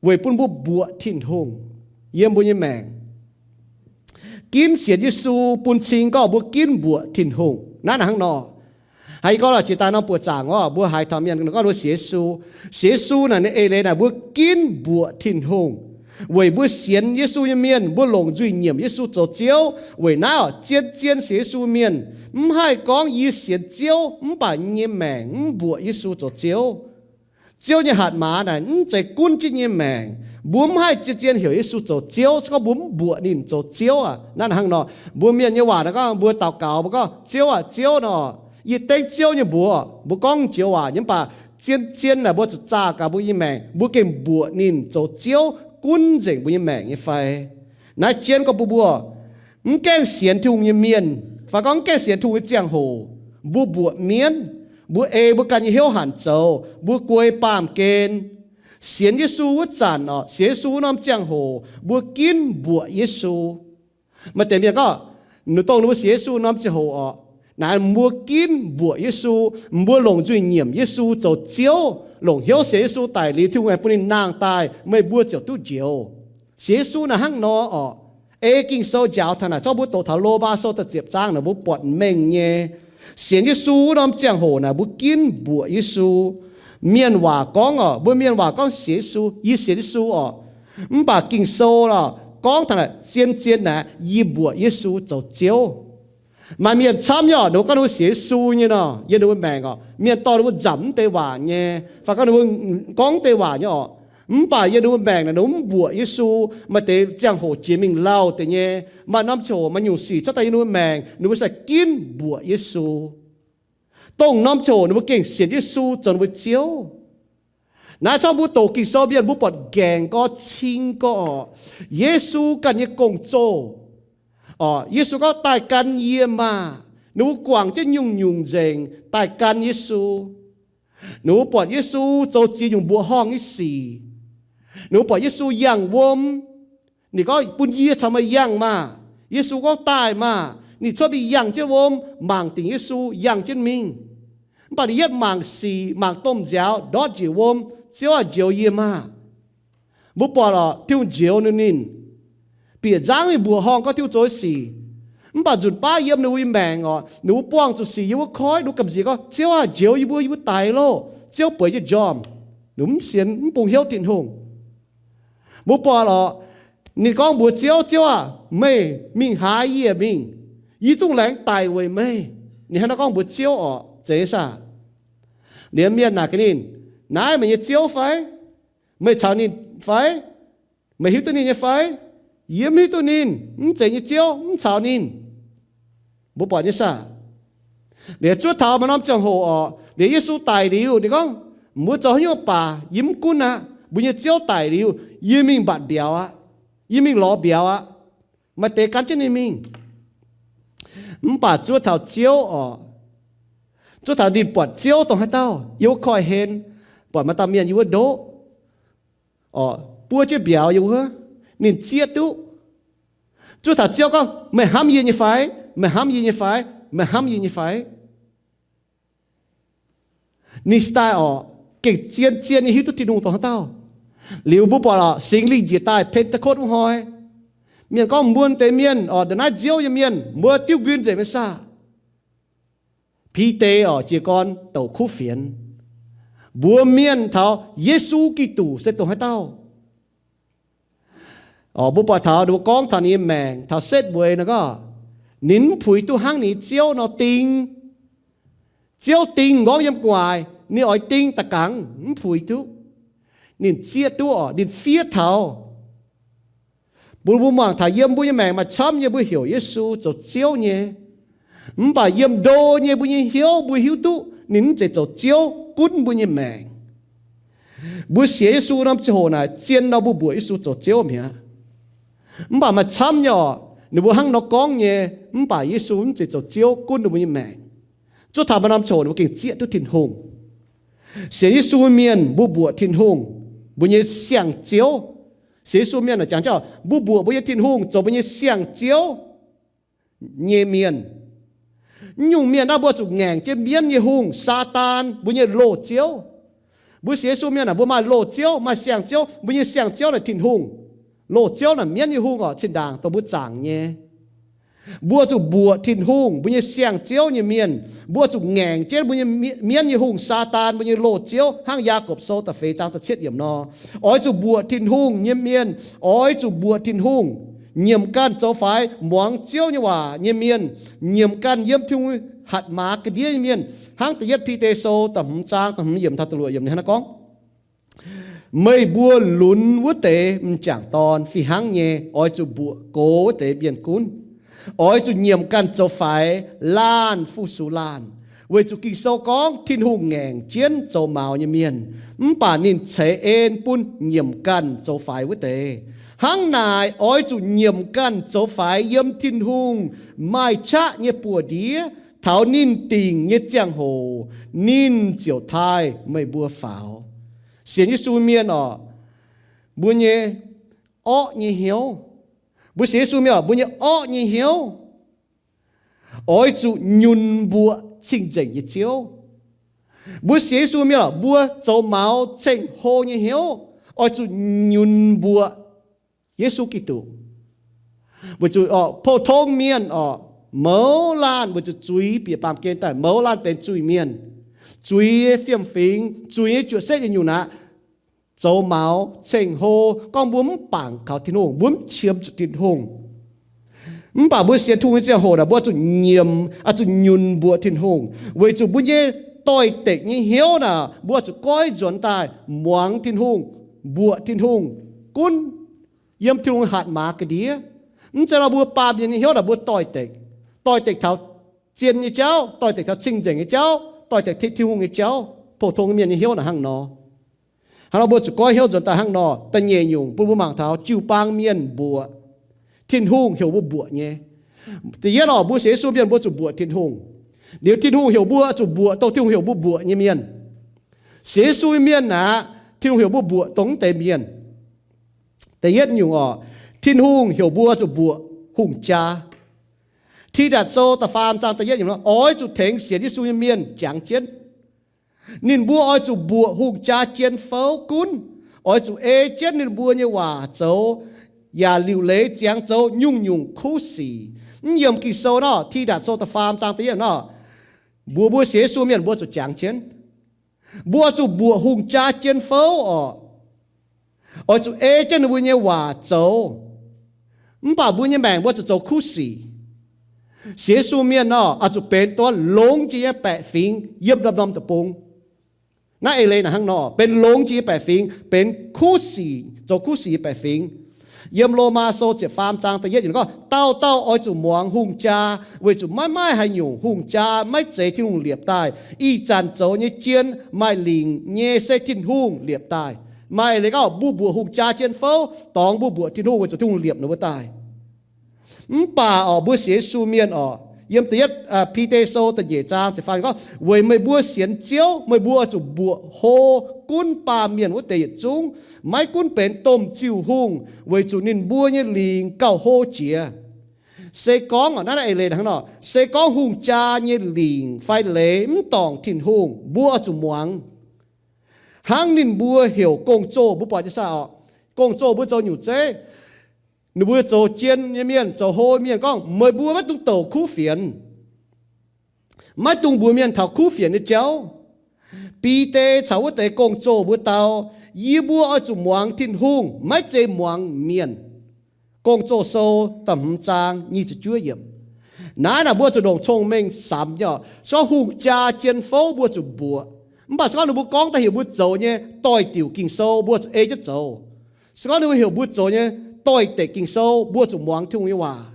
weic bun mbuo mbuoqc Tin-Hungh yiem mbuo nyei maengc. Ginv sienx Yesu bun cing gorngv mbuo ginv mbuoqc Tin-Hungh. Naaiv hnangv nor, haiz gorngv jiex daaih norm buoqc zaangc orqc, mbuo haiz taux mienh gorngv mbuo sienx Yesu. Sienx Yesu naaic ninh eix leiz naaic mbuo ginv mbuoqc Tin-Hungh. Weic mbuo sienx Yesu nyei mienh, mbuo longc nzuih nyiemc Yesu zoux Ziouv. Weic naaiv zien-zien sienx Yesu mienh mv haih gorngv yie sienx Ziouv mv baac yie nyei maengc mv mbuoqc Yesu zoux Ziouv. Ziouv nyei hatc maaz naaic mv zeiz gunv jienv nyei maengc. Mbuo mv haih zien-zien heuc Yesu zoux Ziouv se gorngv mbuo mv mbuoqc ninh zoux Ziouv aqv. Naaiv hnangv nor, mbuo mienh nyei waac naaiv gorngv mbuo daux gaux mbuo gorngv Ziouv aah, Ziouv nor, yie dengv Ziouv nyei mbuox, mbuo gorngv joux waac nyei, mv baac zien-zien naaic mbuo zuqc zaah gaax mbuo nyei maengc, mbuo gengh mbuoqc ninh zoux Ziouv gunv nzengc mbuo nyei maengc nyei fai? Naaiv jienv gorngv mbuo, mbuo mv gaengh sienx Tin-Hungh nyei mienh, fai gorngv mv gaengh sienx Tin-Hungh nyei ziangh hoc, mbuo mbuoqc mienv, mbuo ei mbuo ganh nyei hnyouv hanc zoux, mbuo guei baamh gen. Sienx Yesu wuov zanc orqc, sienx Yesu wuov norm ziangh hoc mbuo ginv mbuoqc Yesu. Maaih deix mienh gorngv, ninh dongh ninh mbuo sienx Yesu norm ziangh hoc orqc, naaiv mbuo ginv mbuoqc Yesu, mbuo longc nzuih nyiemc Yesu zoux Ziouv, longc hnyouv sienx Yesu daic liuz, Tin-Hungh aengx bun ninh nangh daaih, meih mbuo ziouc duqv njoux. Sienx Yesu naaiv hnangv nor orqc. Ei Ging-Sou njaaux taux naaic, zorqv mbuo doqc taux Lomaa Sou da'ziepc zaang naaic mbuo buatc mengh nyei. Sienx Yesu wuov norm ziangh hoc naaic mbuo ginv mbuoqc Yesu. Mienh waac gorngv orqc, mbuo mienh waac gorngv sienx Yesu, yie sienx Yesu orqc. Mv baac Ging-Sou lorqc gorngv taux naaic zien-zien naaic yie mbuoqc Yesu zoux Ziouv. Maaih mienh camv nyei orqc, ninh mbuo gorngv ninh mbuo sienx Yesu nyei nor, yiem ninh mbuo maengc orqc, mienh dorh ninh mbuo nzamc mv deix waac nyei, fai gorngv ninh mbuo gorngv mv deix waac nyei orqc. Mv baac yiem ninh mbuo maengc naaic ninh mbuo mv mbuoqc Yesu. Maaih deix ziangh hoc jiex mingh lauh deix nyei. Maaih norm ziangh hoc maaih nyungc sic cuotv daaih yiem ninh mbuo maengc, ninh mbuo sai ginv mbuoqc Yesu. Dongh norm ziangh hoc ninh mbuo gengh sienx Yesu zoux ninh mbuo Ziouv. Naaiv camv mbuo doqc Ging-Sou mienh mbuo buatc nqaengc gorx cing gorx orqc, Yesu ganh nyei gong-zoh orqc, Yesu gorngv, Daaih gan yie maah! Ninh mbuo guangc jienv nyungc-nyungc nzengc daaih gan Yesu. Ninh mbuo buatc Yesu zoux ziex nyungc mbuoqc horngh nyei sic. Ninh mbuo buatc Yesu yangh wuom. Ninh gorngv, Bun yie caux meih yangh maah! Yesu gorngv, Daaih maah! Ninh cuotv mingh yangh jienv wuom, mangc dingc Yesu yangh jienv mingh. Mv baac ninh yietv mangc sic, mangc domh nziaaux ndortv njiec wuom, Ziouv aah! Njoux yie maah! Mbuo buatc orqc, Tin-Hungh njoux ninh. Bieqc nzangv mingh mbuoqc horngh gorngv Tin-Hungh zoux sic. Mv baac nzunc baav yiem ninh mbuo nyei maengc orqc, ninh mbuo buangh zuqc sic yiem wuov koiv, ninh mbuo gamh nziex gorngv, Ziouv aah! Njoux yie mbuo, yie mbuo daix loh. Ziouv bueix jienv njormh. Ninh mv sienx, mv bungx hnyouv Tin-Hungh. Mbuo buatc orqc, ninh gorngv mbuox Ziouv, Ziouv aah! Meih mingh haaix yie mingh? Yie zungv laengz daic weic meih. Ninh hnangv naaiv gorngv mbuox Ziouv orqc, zeiz nyei saah? Liemh mienh naaic gaax ninh, Naaiv meih nyei Ziouv fai? Meih caux ninh fai? Meih hiuv duqv ninh nyei fai? Yie mv hiuv duqv ninh. Mv zeiz nyei Ziouv, mv caux ninh. Mbuo buatc nyei saah? Liuz zuov taux maaih norm ziangh hoc orqc, liuz Yesu daic liuz ninh gorngv, Mbuo zoux haaix nyungc baac yie mv gunv aqv. Mbuo nyei Ziouv daic liuz, yie mingh mbatc mbiauz aqv. Yie mingh lorz mbiauz aqv. Maaih deix gan jienv ninh mingh. Mv baac zuov taux Ziouv orqc, zuov taux ninh buatc Ziouv dongh haaix dauh yiem wuov koiv-hlen, buatc maaih dauh mienh yiem wuov ndoqv orqc, buov jienv mbiauz yiem wuov, ninh zieqv duqv. Zuov taux Ziouv gorngv, Meih hnamv yie nyei fai? Meih hnamv yie nyei fai? Meih hnamv yie nyei fai? Ninh style orqc, gengh zien-zien nyei hiuv duqv Tin-Hungh dongh haaix dauh. Liuz mbuo buatc orqc, Singx Lingh njiec daaih Pen^te^kotv wuov hnoi, mienh gorngv, Mbuo deix mienh orqc, ndongc naaiv nziouv nyei mienh, mbuo diuv nquin nzengc maiv saah? Bide orqc, jiez gorn douc kuv fienx, mbuox mienh taux Yesu Giduc se dongh haaix dauh. Orqc, mbuo buatc taux ninh mbuo gorngv taux ninh nyei maengc taux setv mueiz nor gorngv, ninh mv puix duqv hnangv ninh nyei Ziouv nor ding. Ziouv ding nqorngv yiem gu'nguaaic, ninh oix ding da'gangx mv puix duqv. Ninh zieqv duqv orqc, ninh fiev taux. Mbuo, mbuo muangx taux yiem mbuo nyei maengc maaih camv nyei mbuo heuc Yesu zoux Ziouv nyei. Mv baac yiem ndo nyei mbuo nyei hnyouv mbuo hiuv duqv ninh mv zeiz zoux Ziouv gunv mbuo nyei maengc. Mbuo sienx Yesu norm ziangh hoc naaic zien nor mbuo mbuoqc Yesu zoux Ziouv mi'aqv. Mv baac maaih camv nyei orqc, ninh mbuo hnangv nor gorngv nyei, mv baac Yesu mv zeiz zoux Ziouv gunv ninh mbuo nyei maengc. Zuov taux maaih norm ziangh hoc ninh mbuo gengh zieqv duqv Tin-Hungh. Sienx Yesu mienh mbuo mbuoqc Tin-Hungh, mbuo nyei siang-ziouv. Sienx Yesu mienh jangx jauv, mbuo mbuoqc mbuo nyei Tin-Hungh zoux mbuo nyei siang-ziouv nyei mienh. Mv nyungc mienh naaiv mbuo zuqc ngaengc jienv mienv nyei hungh, Saadaan, mbuo nyei loz-ziouv. Mbuo sienx Yesu mienh aah, mbuo maaih loz-ziouv, maaih siang-ziouv. Mbuo nyei siang-ziouv naaic Tin-Hungh. Loz-ziouv naaic mienv nyei hungh orqc, zinh ndaangc dongh mbuo zaangc nyei. Mbuo zuqc mbuoqc Tin-Hungh, mbuo nyei siang-ziouv nyei mienh. Mbuo zuqc ngaengc jienv mbuo nyei mie-, mienv nyei hungh, Saadaan, mbuo nyei loz-ziouv, hnangv Yaagorpc Sou da'feix zaang da'cietv yiemc nor. Oix zuqc mbuoqc Tin-Hungh nyei mienh, oix zuqc mbuoqc Tin-Hungh. Nyiemc ganh zoux faix muangx Ziouv nyei waac nyei mienh, nyiemc ganh yiem Tin-Hungh hatc maaz ga'ndiev nyei mienh, hnangv da'yietv Bide Sou da'hmz zaang da'hmz yiemc taux da'luoqc yiemc ninh hnangv naaiv gorngv, Meih mbuo lunx wuov deix m'jangc dorn fih hnangv nyei oix zuqc mbuoqc gox wuov deix mienh gunv. Oix zuqc nyiemc ganh zoux faix laanh fu-sux laanh. Weic zuqc Ging-Sou gorngv Tin-Hungh ngaengc jienv zoux maux nyei mienh, mv baac ninh ceix en bun nyiemc ganh zoux faix wuov deix. Hnangv naaic, oix zuqc nyiemc ganh zoux faix yiem Tin-Hungh maaih qaqv nyei buoz-ndiev. Taux ninh dingc nyei ziangh hoc, ninh ziouc taaih meih mbuo faaux. Sienx Yesu mienh orqc, mbuo nyei orqv nyei hnyouv. Mbuo sienx Yesu mienh orqc, mbuo nyei orqv nyei hnyouv oix zuqc nyunc mbuoqc cing-nzengc nyei Ziouv. Mbuo sienx Yesu mienh orqc, mbuo zoux maux ceng-hlo nyei hnyouv oix zuqc nyunc mbuoqc Yesu Giduc. Weic zuqc orqc, pou-tong mienh orqc, mouz laanh weic zuqc zuiz bieqc baamh gen daaih, mouz laanh benx zuiz-mienh, zuiz nyei fiem-fingx, zuiz nyei juoqc setv nyei nyungc aqv. Zoux maux ceng-hlo, gorngv mbuo mv bangc kaux Tin-Hungh, mbuo mv qiemx zuqc Tin-Hungh. Mv baac mbuo sienx Tin-Hungh nyei ziangh hoc naaic, mbuo zuqc nyiemc, zuqc nyunc mbuoqc Tin-Hungh, weic zuqc mbuo nyei doix-dekc nyei hnyouv naaic, mbuo zuqc goiv nzuonx daaih muangx Tin-Hungh, mbuoqc Tin-Hungh, gunv yiem Tin-Hungh hatc maaz ga'ndiev. Mv zeiz nor mbuo baamh mienh nyei hnyouv naaic mbuo doix-dekc, doix-dekc taux zien nyei jauv, doix-dekc taux cing-nzengc nyei jauv, doix-dekc tengx Tin-Hungh nyei jauv. Pou-tong mienh nyei hnyouv naaic hnangv nor. Hnangv nor mbuo zuqc goiv hnyouv nzuonx daaih hnangv nor. Da'nyeic nyungc bun mbuo mangc taux jiu-baang mienh mbuoqc Tin-Hungh heuc mbuo mbuoqc nyei. Da'yietv orqc, mbuo sienx Yesu mienh mbuo zuqc mbuoqc Tin-Hungh. Liuz Tin-Hungh heuc mbuo zuqc mbuoqc dongh Tin-Hungh heuc mbuo mbuoqc nyei mienh. Sienx Yesu nyei mienh aqv, Tin-Hungh heuc mbuo mbuoqc dongh mv deix mienh. Da'yietv nyungc orqc, Tin-Hungh heuc mbuo zuqc mbuoqc hungh jaa. Tidatc Sou da'faam zaang da'yietv nyungc, oix zuqc tengx sienx Yesu nyei mienh jangx jienv. Ninh mbuo oix zuqc mbuoqc hungh jaa jien fouv gunv, oix zuqc ei jienv ninh mbuo nyei waac zoux, yaac liuc leiz ziangx zoux nyungc-nyungc kuv sic. Mv yiem Ging-Sou nor, Tidatc Sou da'faam zaang da'yietv nor, mbuox mbuo sienx Yesu mienh mbuo zuqc jangx jienv. Mbuo oix zuqc mbuoqc hungh jaa jien fouv orqc. Oix zuqc ei jienv ninh mbuo nyei waac zoux. Mv baac mbuo nyei maengc mbuo zuqc zoux kuv sic. Sienx Yesu mienh nor, oix zuqc benx dongh longx jiex nyei baeqc fingx yiem norm-norm deic-bung. Naaiv eix leiz naaic hnangv nor, benx longx jiex nyei baeqc fingx, benx kuv sic, zoux kuv sic nyei baeqc fingx. Yiem Lomaa Sou ziepc faam zaang da'yietv yiemc gorngv, dauh dauh oix zuqc muangx hungh jaa, weic zuqc maiv maaih haaix nyungc hungh jaa maiv zeiz Tin-Hungh liepc daaih. Ih zanc zoux nyei jien maaih lingc nyei se Tin-Hungh liepc daaih. Maaih eix leiz gorngv mbuo mbuoqc hungh jaa jien fouv, dorngx mbuo mbuoqc Tin-Hungh weic zuqc Tin-Hungh liepc ninh mbuo daaih. Mv baac orqc, mbuo sienx Yesu mienh orqc, yiem da'yietv Bide Sou da'nyeic zaang ziepc faam gorngv, weic meih mbuo sienx Ziouv, meih mbuo oix zuqc mbuoqc hlo gunv baamh mienh wuov deix yietc zungv, maiv gunv benx domh ziuh hungh, weic zuqc ninh mbuo nyei lingc gauh hlo jiex. Se gorngv, naaiv eix leiz hnangv nor, se gorngv hungh jaa nyei lingc fai leiz mv dorngc Tin-Hungh, mbuo oix zuqc muangx. Hnangv ninh mbuo heuc gong-zoh, mbuo buatc jienv saah orqc? Gong-zoh mbuo zoux nyungc zeiv, ninh mbuo zoux jien nyei mienh, zoux hlo mienh gorngv, meih mbuo maiv dungx douc kuv fienx. Maiv dungx mbuox mienh taux kuv fienx nyei jauv. Bide caux wuov deix gong-zoh mbuo dau, yie mbuo oix zuqc muangx Tin-Hungh, maiv zeiz muangx mienh. Gong-Zoh Sou da'hmz zaang nyic ziepc juov yiemc. Naaiv naaic mbuo zuqc ndongc cong-mengh samx nyei orqc. Se gorngv hungh jaa jien fouv mbuo zuqc mbuoqc. Mv baac se gorngv ninh mbuo gorngv daaih heuc mbuo zoux nyei doix-diuc Ging-Sou, mbuo zuqc ei jienv zoux. Se gorngv ninh mbuo heuc mbuo zoux nyei doix-dekc Ging-Sou, mbuo zuqc muangx Tin-Hungh nyei waac.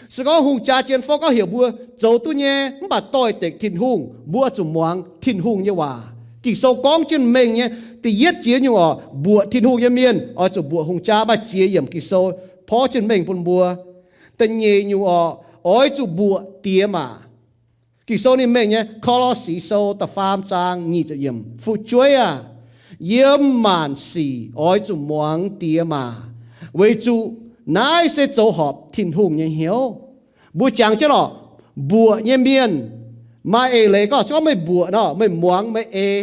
Se gorngv hungh jaa jien fouv gorngv heuc mbuo zoux duqv nyei mv baac doix-dekc Tin-Hungh, mbuo zuqc muangx Tin-Hungh nyei waac. Ging-Sou gorngv jienv mengh nyei. Da'yietv jiex nyungc orqc, mbuoqc Tin-Hungh nyei mienh oix zuqc mbuoqc hungh jaa, maaih ziex yiemc Ging-Sou porv jienv mengh bun mbuo. Da'nyeic nyungc orqc, oix zuqc mbuoqc diex maac. Ging-Sou ninh mengh nyei, Ko^lo^si Sou da'faam zaang nyic ziepc yiemc, fu'jueiv aah! Yiem maanc sic oix zuqc muangx diex maac, weic zuqc naaiv se zoux horpc Tin-Hungh nyei hnyouv. Mbuo jangx jienv orqc, mbuoqc nyei mienh, maaih eix leiz gorngv se gorngv meih mbuoqc nor, meih muangx meih ei.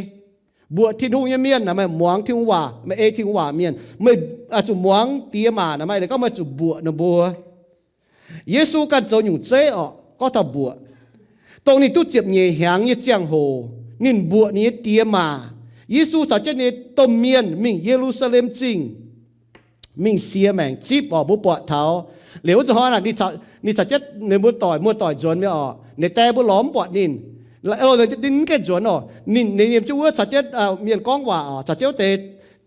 Mbuoqc Tin-Hungh nyei mienh aah, meih muangx Tin-Hungh waac, meih ei Tin-Hungh waac mienh, meih zuqc muangx diex maac aah, maaih eix leiz gorngv meih zuqc mbuoqc ninh mbuo. Yesu ganh zoux nyungc zeiv orqc, gorngv taux mbuoqc. Dongh ninh duqv ziepc nyeic hnyangx nyei ziangh hoc, ninh mbuoqc ninh nyei diex maac. Yesu caux jienv ninh nyei domh mienh mingh Ye^lu^saa^lem Zingh, mingh siex maengc zipv orqc, mbuo buatc taux. Liuz wuov zanc hnoi naaic, ninh caux jienv ninh mbuo doic, muoz-doic nzuonx mi'aqv orqc. Ninh die mbuo lorz mv buatc ninh. Ninh mv gaengh nzuonx orqc. Ninh, ninh yiem jienv wuov caux jienv mienh gorngv waac orqc, caux jienv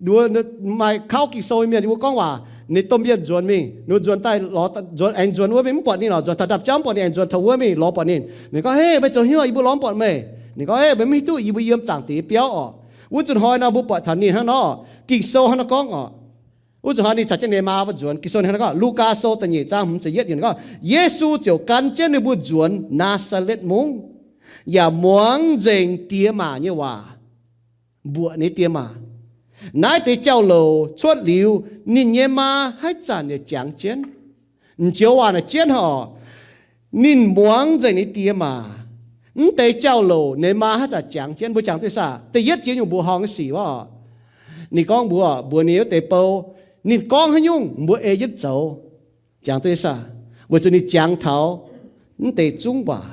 wuov deix maaih kauv Ging-Sou nyei mienh yiem wuov gorngv waac. Ninh domh mienh nzuonx mingh, ninh nzuonx daaih lorz, nzuonx aengx nzuonx wuov mingh, mv buatc ninh orqc. Nzuonx taux ndapv jauv mv buatc ninh, aengx nzuonx taux wuov mingh lorz buatc ninh. Ninh gorngv, Hei, meih zoux hnyouv, yie mbuo lorz mv buatc meih. Ninh gorngv, Hei, meih mv hiuv duqv yie mbuo yiem zaangc diex biauv orqc. Wuov zanc hnoi nor mbuo buatc taux ninh hnangv nor, Ging-Sou hnangv nor gorngv orqc. Wuov zanc hnoi ninh caux jienv ninh maa mbuo nzuonx, Ging-Sou hnangv nor gorngv, Lugaa Sou da'nyeic zaang hmz ziepc yietv yiemc gorngv, Yesu ziouc gan jienv ninh mbuo nzuonx Naa^saa^letv Mungv, yaac muangx nzengc diex maac nyei waac, mbuoqc ninh diex maac. Naaiv deix jauv-louc cuotv liuz, ninh nyei maa haaix zanc yaac jangx jienv. M'njoux waac naaic jienv orqc, ninh muangx nzengc ninh diex maac. Mv deix jauv-louc ninh maa haaix zanc jangx jienv. Mbuo jangx duqv saah? Da'yietv jiex nyungc mbuoqc horngh nyei sic wuov orqc, ninh gorngv mbuox, mbuox ninh wuov deix bou, ninh gorngv haaix nyungc mbuo ei jienv zoux. Jangx duqv saah? Weic zuqc ninh jangx taux mv deix zungv waac.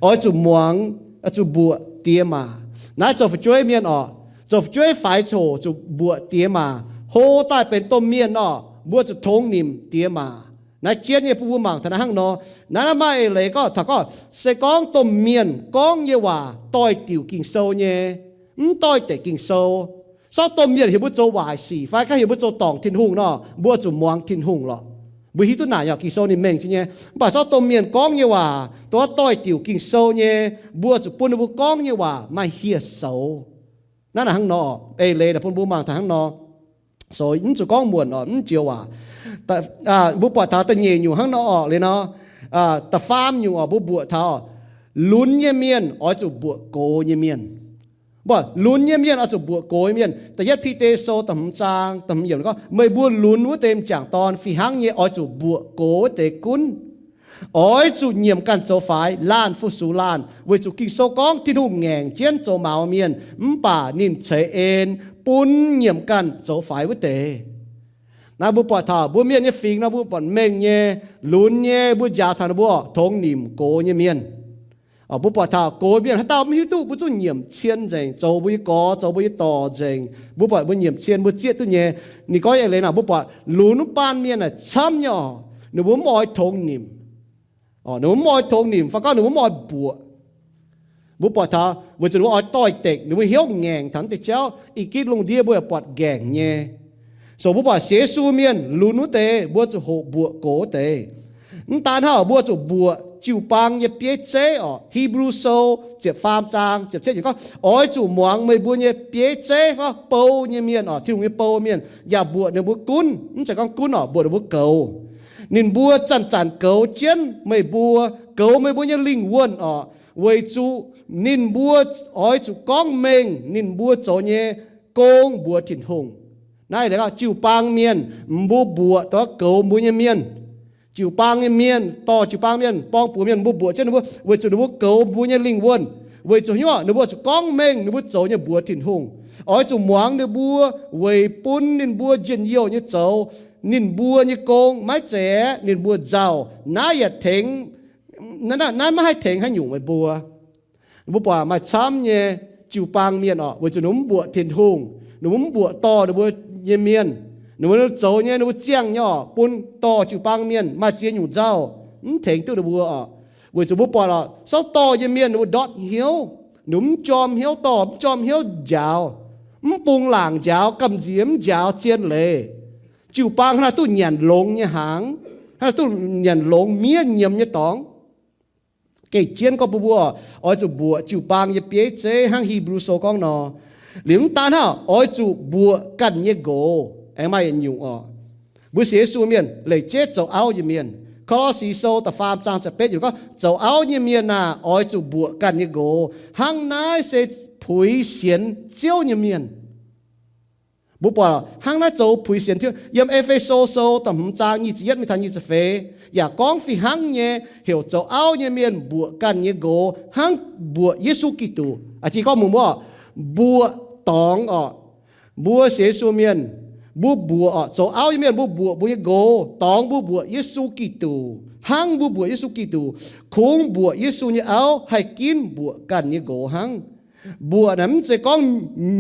Oix zuqc muangx, oix zuqc mbuoqc diex maac. Naaiv zoux fu'jueiv mienh orqc, zoux fu'jueiv faix coc zuqc mbuoqc diex maac. Hlo daaih benx domh mienh orqc, mbuo zuqc tongx nimc diex maac. Naaiv jienv nyei bun mbuo mangc taux naaiv hnangv nor. Naaiv, naaiv maaih eix leiz gorngv, taux gorngv se gorngv domh mienh gorngv nyei waac doix-diuc Ging-Sou nyei, mv doix-dekc Ging-Sou, sortv domh mienh heuc mbuo zoux waaic sic fai gorngv heuc mbuo zoux dorngc Tin-Hungh nor, mbuo zuqc muangx Tin-Hungh lorqc. Mbuo hiuv duqv naaic nyei, Ging-Sou ninh mengh jienv nyei. Mv baac sortv domh mienh gorngv nyei waac, dongh doix-diuc Ging-Sou nyei, mbuo zuqc bun ninh mbuo gorngv nyei waac maaih hieh soux. Naaiv naaic hnangv nor, eix leiz naaic bun mbuo mangc taux hnangv nor. So mv zuqc gorngv muonc oc, mv joux waac. Mbuo buatc taux da'nyeic nyungc hnangv nor oc, liuz nor, da'faam nyungc oc, mbuo buatc taux lunx nyei mienh oix zuqc mbuoqc gox nyei mienh. Mbuo lunx nyei mienh oix zuqc mbuoqc gox nyei mienh. Da'yietv Bide Sou da'hmz zaang da'hmz yiemc gorngv, meih mbuo lunx wuov deix m'jangc dorn fih hnangv nyei oix zuqc mbuoqc gox wuov deix gunv. Oix zuqc nyiemc ganh zoux faix, laanh fu-sux laanh, weic zuqc Ging-Sou gorngv Tin-Hungh ngaengc jienv zoux maux mienh, mv baac ninh ceix en bun nyiemc ganh zoux faix wuov deix. Naaiv mbuo buatc taux mbuo mienh nyei fingx nor, mbuo buatc mengh nyei, lunx nyei, mbuo njaaux taux ninh mbuo tongx nimc gox nyei mienh. Mbuo buatc taux gox mienh haaix dauh mv hiuv duqv, mbuo zungv nyiemc cien nzengc, zoux mbuo nyei gorx, zoux mbuo nyei dorc nzengc. Mbuo buatc mbuo nyiemc cien mbuo zieqv duqv nyei. Ninh gorngv eix leiz naaic, mbuo buatc lunx wuov baan mienh naaic camv nyei oc, ninh mbuo mv oix tongx nimc. Ninh mbuo mv oix tongx nimc fai gorngv ninh mbuo mv oix mbuoqc. Mbuo buatc taux weic zuqc ninh mbuo oix doix-dekc, ninh mbuo hnyouv ngaengc taux deix jauv. Ih gitv lungh ndiev mbuo yaac buatc ngaengc nyei. So mbuo buatc sienx Yesu mienh lunx wuov deix, mbuo zuqc hoqc mbuoqc gox wuov deix. Mv daan hnangv, mbuo zuqc mbuoqc jiu-baang nyei bieiv zeiv oc. Hipv^lu Sou ziepc faam zaang ziepc cietv yiemc gorngv, oix zuqc muangx meih mbuo nyei bieiv zeiv fai bou nyei mienh oc, Tin-Hungh nyei bou mienh, yaac mbuoqc ninh mbuo gunv. Mv zeiz gorngv gunv oc, mbuoqc ninh mbuo goux. Ninh mbuo zanc-zanc goux jienv meih mbuo, goux meih mbuo nyei lingh wuonh oc, weic zuqc ninh mbuo oix zuqc gorngv mengh ninh mbuo zoux nyei gong mbuox Tin-Hungh. Naaiv jiu-baang mienh, mbuo mbuoqc dongh goux mbuo nyei mienh. Jiu-baang nyei mienh, dorh jiu-baang mienh, borng-buoz mienh, mbuo mbuoqc jienv ninh mbuo weic zuqc ninh mbuo goux mbuo nyei lingh wuonh, weic zuqc hnyouv ninh mbuo zuqc gorngv mengh ninh mbuo zoux nyei mbuox Tin-Hungh. Oix zuqc muangx ninh mbuo weic bun ninh mbuo njien-youh nyei zoux ninh mbuo nyei gong, maiv zeiz aeqv, ninh mbuo nzauh. Naaiv yaac tengx, naaiv maiv haih tengx haaix nyungc meih mbuo. Mbuo buatc maaih camv nyei jiu-baang mienh oc, weic zuqc ninh mbuo mv mbuoqc Tin-Hungh, ninh mbuo mv mbuoqc dorh ninh mbuo nyei mienh, ninh mbuo zoux nyei, ninh mbuo ziangh nyei oc, bun dorh jiu-baang mienh maaih ziex nyungc nzauh, mv tengx duqv ninh mbuo oc. Weic zuqc mbuo buatc oc, souv dorh nyei mienh ninh mbuo ndortv hnyouv, ninh mbuo mv jorm hnyouv dorh, mv jorm hnyouv njaaux, mv bungx laangc njaaux, gamh nziex mv njaaux zien leiz. Jiu-baang hnangv naaiv duqv nyanc longx nyei hnaangx, hnangv naaiv duqv nyanc longx miev nyiemz nyei dorngx. Gengh jienv gorngv bun mbuo oix zuqc mbuoqc jiu-baang nyei bieiv zeiv hnangv Hipv^lu Sou gorngv nor. Liuz mv daan hnangv, oix zuqc mbuoqc ganh nyei nqox. Aengx maaih yietc nyungc oc, mbuo sienx Yesu mienh, leic jeiv zoux auv nyei mienh. Ko^lo^si Sou da'faam zaang ziepc betv yiemc gorngv, zoux auv nyei mienh aah, oix zuqc mbuoqc ganh nyei nqox. Hnangv naaiv se puix sienx Ziouv nyei mienh. Mbuo buatc hnangv naaiv zoux puix sienx Ziouv. Yiem E^fe^so Sou da'hmz zaang nyic ziepc yietv mingh taux nyic ziepc feix yaac gorngv fih hnangv nyei, heuc zoux auv nyei mienh mbuoqc ganh nyei nqox hnangv mbuoqc Yesu Giduc. Aa, jiex gorngv mbuo, mbuo mbuoqc dorngx oc, mbuo sienx Yesu mienh, mbuo mbuoqc oc, zoux auv nyei mienh mbuo mbuoqc mbuo nyei nqox dorngx mbuo mbuoqc Yesu Giduc, hnangv mbuo mbuoqc Yesu Giduc. Kungx mbuoqc Yesu nyei auv haih ginv mbuoqc ganh nyei nqox hnangv. Mbuoqc naaic mv zeiz gorngv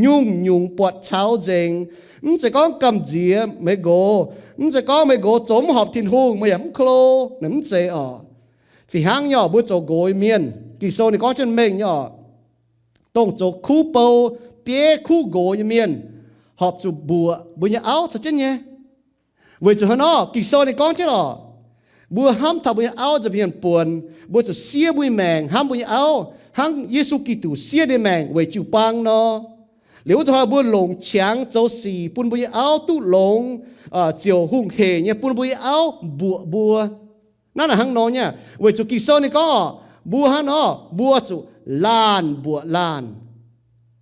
nyungc-nyungc buatc caux nzengc, mv zeiz gorngv gamh nziex meih nqox, mv zeiz gorngv meih nqox zoux mv horpc Tin-Hungh meih yaac mv klo, naaic mv zeiz oc. Fih hnangv nyei oc, mbuo zoux nqox nyei mienh, Ging-Sou ninh gorngv jienv mengh nyei oc, dongh zoux kuv bou, bieiv kuv nqox nyei mienh, horpc zuqc mbuoqc mbuo nyei auv caux jienv nyei. Weic zuqc haaix nor? Ging-Sou ninh gorngv jienv oc, mbuo hnamv taux mbuo nyei auv nza'hmien buonc, mbuo zuqc siev mbuo nyei maengc hnamv mbuo nyei auv hnangv Yesu Giduc siev ninh maengc weic jiu-baang nor. Liuz wuov zanc hnoi mbuo longc qangx zoux sic bun mbuo nyei auv duqv longx, ziouc hungh heic nyei bun mbuo nyei auv mbuoqc mbuo. Naaiv naaic hnangv nor nyei, weic zuqc Ging-Sou ninh gorngv oc, mbuo hnangv nor, mbuo zuqc laanh mbuoqc laanh.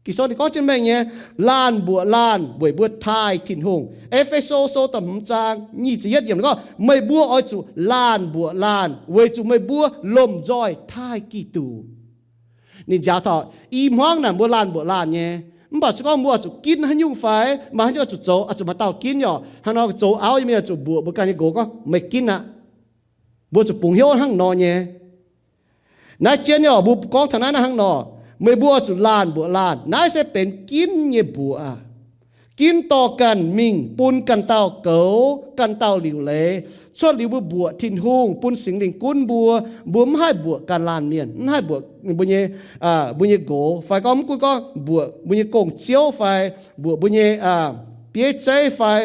Ging-Sou ninh gorngv jienv mengh nyei, laanh mbuoqc laanh weic mbuo taaih Tin-Hungh. E^fe^so Sou da'hmz zaang nyic ziepc yietv yiemc gorngv, meih mbuo oix zuqc laanh mbuoqc laanh weic zuqc meih mbuo lomh nzoih taaih Giduc. Ninh njaaux taux i hmuangv naaic mbuo laanh mbuoqc laanh nyei. Mv baac se gorngv mbuo oix zuqc ginv haaix nyungc fai maaih haaix nyungc oix zuqc zoux, oix zuqc maaih dauh ginv nyei oc. Hnangv nor zoux auv nyei mienh zuqc mbuoqc mbuo ganh nyei nqox gorngv, meih ginv aqv. Mbuo zuqc bungx hnyouv hnangv nor nyei. Naaiv jienv nyei oc, mbuo gorngv taux naaiv hnangv nor, meih mbuo oix zuqc laanh mbuoqc laanh. Naaiv se benx ginv nyei mbuoqc aac. Ginv dorh ganh mingh bun ganh dauh goux, ganh dauh liuc leiz. Cuotv liuz mbuo mbuoqc Tin-Hungh bun Singx Lingh gunv mbuo, mbuo mv haih mbuoqc ganh laanh mienh, mv haih mbuoqc mbuo nyei, mbuo nyei nqox, fai gorngv mv gunv gorngv mbuoqc mbuo nyei gong-ziouv fai mbuoqc mbuo nyei bieiv zeiv fai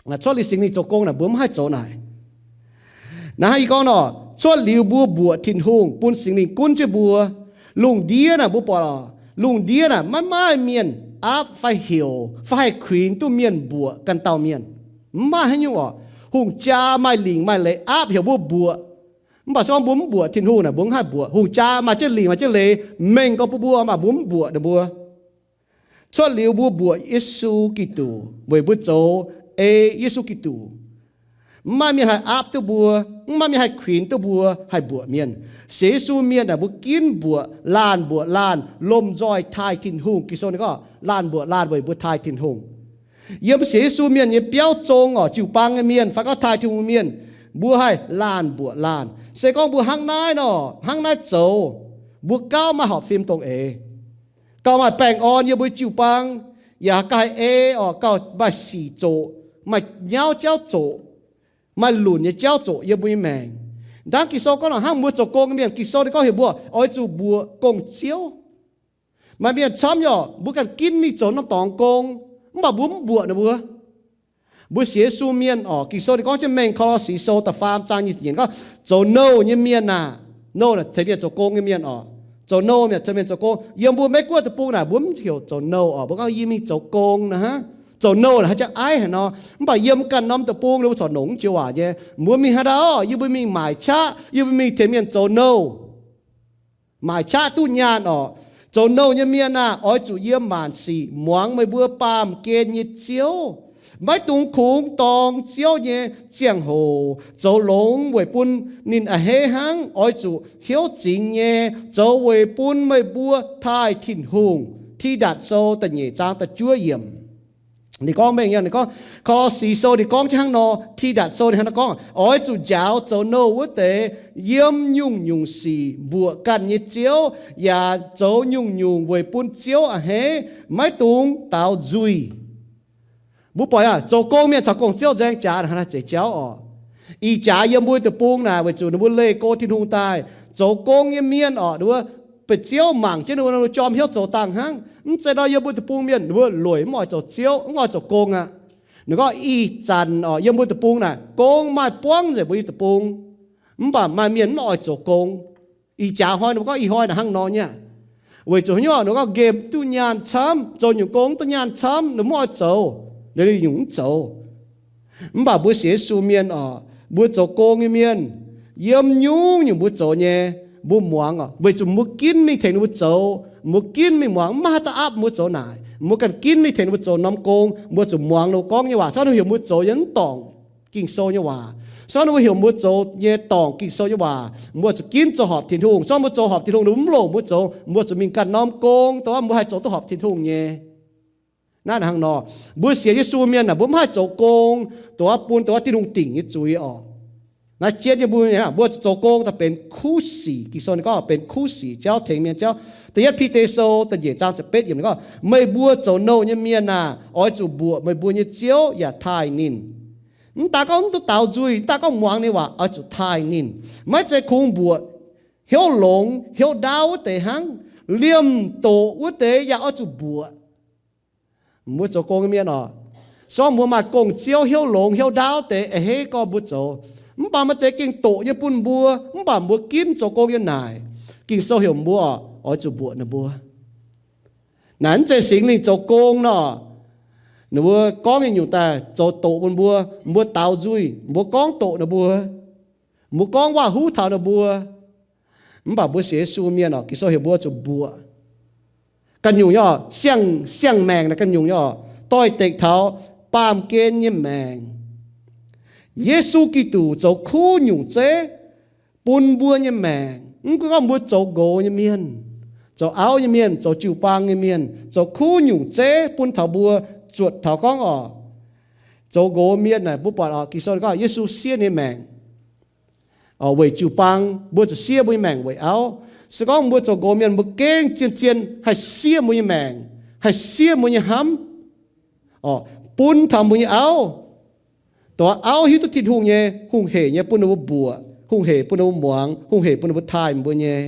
cuotv liuz Singx Lingh zoux gong naaic mbuo mv haih zoux naaic. Naaiv hnangv yie gorngv nor, cuotv liuz mbuo mbuoqc Tin-Hungh bun Singx Lingh gunv jienv mbuo, lungh ndiev naaic mbuo buatc oc, lungh ndiev naaic maiv maaih mienh aapv fai heuc fai haih kuinx duqv mienh mbuoqc ganh dauh mienh. Mv maaih haaix nyungc oc. Hungh jaa maaih lingc maaih leiz aapv heuc mbuo mbuoqc. Mv baac se gorngv mbuo mv mbuoqc Tin-Hungh naaic, mbuo mv haih mbuoqc. Hungh jaa maaih jienv lingc maaih jienv leiz mengh gorx bun mbuo, mv baac mbuo mv mbuoqc ninh mbuo. Cuotv liuz mbuo mbuoqc Yesu Giduc weic mbuo zoux ei Yesu Giduc. Mv maaih mienh haih aapv duqv mbuo, mv maaih mienh haih kuinx duqv mbuo haih mbuoqc mienh. Sienx Yesu mienh aah, mbuo ginv mbuoqc laanh mbuoqc laanh, lomh nzoih taaih Tin-Hungh. Ging-Sou ninh gorngv laanh mbuoqc laanh weic mbuo taaih Tin-Hungh. Yiem sienx Yesu mienh nyei biauv zong oc, jiu-baang nyei mienh fai gorngv taaih Tin-Hungh mienh, mbuo haih laanh mbuoqc laanh. Se gorngv mbuo hnangv naaiv nor, hnangv naaiv zoux, mbuo gauh maaih horpc fim dongh eix, gauh maaih baengh orn yiem mbuo jiu-baang, yaac gauh haih ei oc, gauh maaih sic zoqc, maaih nyauv jauv zoqc, maaih lunc nyei jauv zoqc yiem mbuo nyei maengc. Ndangv Ging-Sou gorngv nor hnangv mbuo zoux gong nyei mienh, Ging-Sou ninh gorngv heuc mbuo oix zuqc mbuoqc gong-ziouv. Maaih mienh camv nyei oc, mbuo ganh ginv mingh zoux norm dorngx gong, mv baac mbuo mv mbuoqc ninh mbuo. Mbuo sienx Yesu mienh oc, Ging-Sou ninh gorngv jienv mengh Ko^lo^si Sou da'faam zaang nyic ziepc nyeic gorngv, zoux nouh nyei mienh aah, nouh naaic tengx mienh zoux gong nyei mienh oc. Zoux nouh mienh tengx mienh zoux gong. Yiem mbuo Meiv Guoqv deic-bung naaic mbuo mv heuc zoux nouh oc, mbuo gorngv yie mingh zoux gong naaic hnangv. Zoux nouh naaic haaix jangx aiv haaix nor. Mv baac yiem ganh norm deic-bung ninh mbuo corc nongc joux waac nyei. Mbuo mingh haaix ndau oc, yie mbuo mingh maaic qaqv, yie mbuo mingh tengx mienh zoux nouh. Maaic qaqv duqv nyaanh oc. Zoux nouh nyei mienh aah, oix zuqc yiem maanc sic muangx meih mbuo baamh gen nyei Ziouv. Maiv dungx kungx dorng Ziouv nyei ziangh hoc zoux longx weic bun ninh a'hneiv hnangv. Oix zuqc hnyouv zingx nyei zoux weic bun meih mbuo taaih Tin-Hungh. Tidatc Sou da'nyeic zaang da'juov yiemc. Ninh gorngv mengh nyei, ninh gorngv, Ko^lo^si Sou ninh gorngv jienv hnangv nor, Tidatc Sou ninh hnangv nor gorngv, oix zuqc njaaux zoux nouh wuov deix yiem nyungc-nyungc sic mbuoqc ganh nyei Ziouv, yaac zoux nyungc-nyungc weic bun Ziouv a'hneiv, maiv dungx daaux nzuih. Mbuo buatc aqv, zoux gong mienh caux gong-ziouv nzaeng jaax naaic zeiz jauv oc. Ih jaax yiem mbuo deic-bung naaic weic zuqc ninh mbuo leih go Tin-Hungh daaih, zoux gong nyei mienh oc, ninh mbuo beiv Ziouv mangc jienv ninh mbuo, ninh mbuo jorm hnyouv zoux dangh hnangv. Mv zeiz nor yiem mbuo deic-bung mienh ninh mbuo lueic mv oix zoux Ziouv, mv oix zoux gong aqv. Ninh gorngv ih zanc oc, yiem mbuo deic-bung naaic gong maaih buangv nzengc mbuo nyei deic-bung, mv baac maaih mienh mv oix zoux gong. Ih jaax hnoi ninh mbuo gorngv ih hnoi naaic hnangv nor nyei. Weic zuqc haaix nyungc, ninh gorngv nqemh duqv nyaanh camv, zoux nyungc gong duqv nyaanh camv, ninh mv oix zoux, ninh nyungc mv zoux. Mv baac mbuo sienx Yesu mienh oc, mbuo zoux gong nyei mienh, yiem nyungc-nyungc mbuo zoux nyei, mbuo muangx oc, weic zuqc mbuo ginv mingh tengx ninh mbuo zoux, mbuo ginv mingh muangx, mv maaih haaix dauh aapv mbuo zoux naaic, mbuo ganh ginv mingh tengx ninh mbuo zoux norm gong, mbuo zuqc muangx ninh mbuo gorngv nyei waac. Se gorngv ninh mbuo heuc mbuo zoux yiem mv dorngc Ging-Sou nyei waac, se gorngv ninh mbuo heuc mbuo zoux nyei dorngc Ging-Sou nyei waac, mbuo zuqc ginv zoux horpc Tin-Hungh. Se gorngv mbuo zoux horpc Tin-Hungh, ninh mbuo mv longc mbuo zoux, mbuo zuqc mingh ganh norm gong, dongh wuov mbuo haih zoux duqv horpc Tin-Hungh nyei. Naaiv hnangv nor, mbuo sienx Yesu mienh aah, mbuo mv haih zoux gong, dongh wuov bun dongh wuov Tin-Hungh dingc nyei zuiz oc. Naaiv jienv nyei mbuo, mbuo zoux gong daaih benx kuv sic. Ging-Sou ninh gorngv benx kuv sic jauv, tengx mienh jauv. Da'yietv Bide Sou da'nyeic zaang ziepc betv yiemc ninh gorngv, meih mbuo zoux nouh nyei mienh aah, oix zuqc mbuoqc meih mbuo nyei ziouv yaac taaih ninh. Mv daaih gorngv mv duqv daaux nzuih, mv daaih gorngv muangx ninh waac, oix zuqc taaih ninh. Maiv zeiz kungx mbuoqc hnyouv longx hnyouv ndaauv wuov deix hnangv, liemh doqc wuov deix yaac oix zuqc mbuoqc. Mbuo zoux gong nyei mienh oc, se gorngv mbuo maaih gong-ziouv hnyouv longx hnyouv ndaauv deix a'hneiv gorngv mbuo zoux, mv baac maaih deix gengh doqc nyei bun mbuo, mv baac mbuo ginv zoux gong nyei naaic, Ging-Sou heuc mbuo oc, oix zuqc mbuoqc ninh mbuo. Naaic mv zeiz Singx Lingh zoux gong nor, ninh mbuo gorngv nyei nyungc daaih zoux doqc bun mbuo, mbuo daaux nzuih, mbuo gorngv doqc ninh mbuo, mbuo gorngv waac-huv taux ninh mbuo. Mv baac mbuo sienx Yesu mienh oc, Ging-Sou heuc mbuo zuqc mbuoqc. Ganh nyungc nyei oc, siang, siang-maengc naaic ganh nyungc nyei oc, doix-dekc taux baamh gen nyei maengc. Yesu Giduc zoux kuv nyungc zeiv bun mbuo nyei maengc. Mv gunv gorngv mbuo zoux nqox nyei mienh, zoux auv nyei mienh, zoux jiu-baang nyei mienh, zoux kuv nyungc zeiv bun taux mbuo. Zuotc taux gorngv oc, zoux nqox mienh naaic mbuo buatc oc, Ging-Sou gorngv Yesu siev ninh nyei maengc weic jiu-baang, mbuo zuqc siev mbuo nyei maengc weic auv. Se gorngv mbuo zoux nqox mienh, mbuo gengh zien-zien haih siev mbuo nyei maengc, haih siev mbuo nyei hnamv, bun taux mbuo nyei auv. Dongh auv hiuv duqv Tin-Hungh nyei, hungh heic nyei bun ninh mbuo mbuoqc, hungh heic bun ninh mbuo muangx, hungh heic bun ninh mbuo taaih mbuo nyei.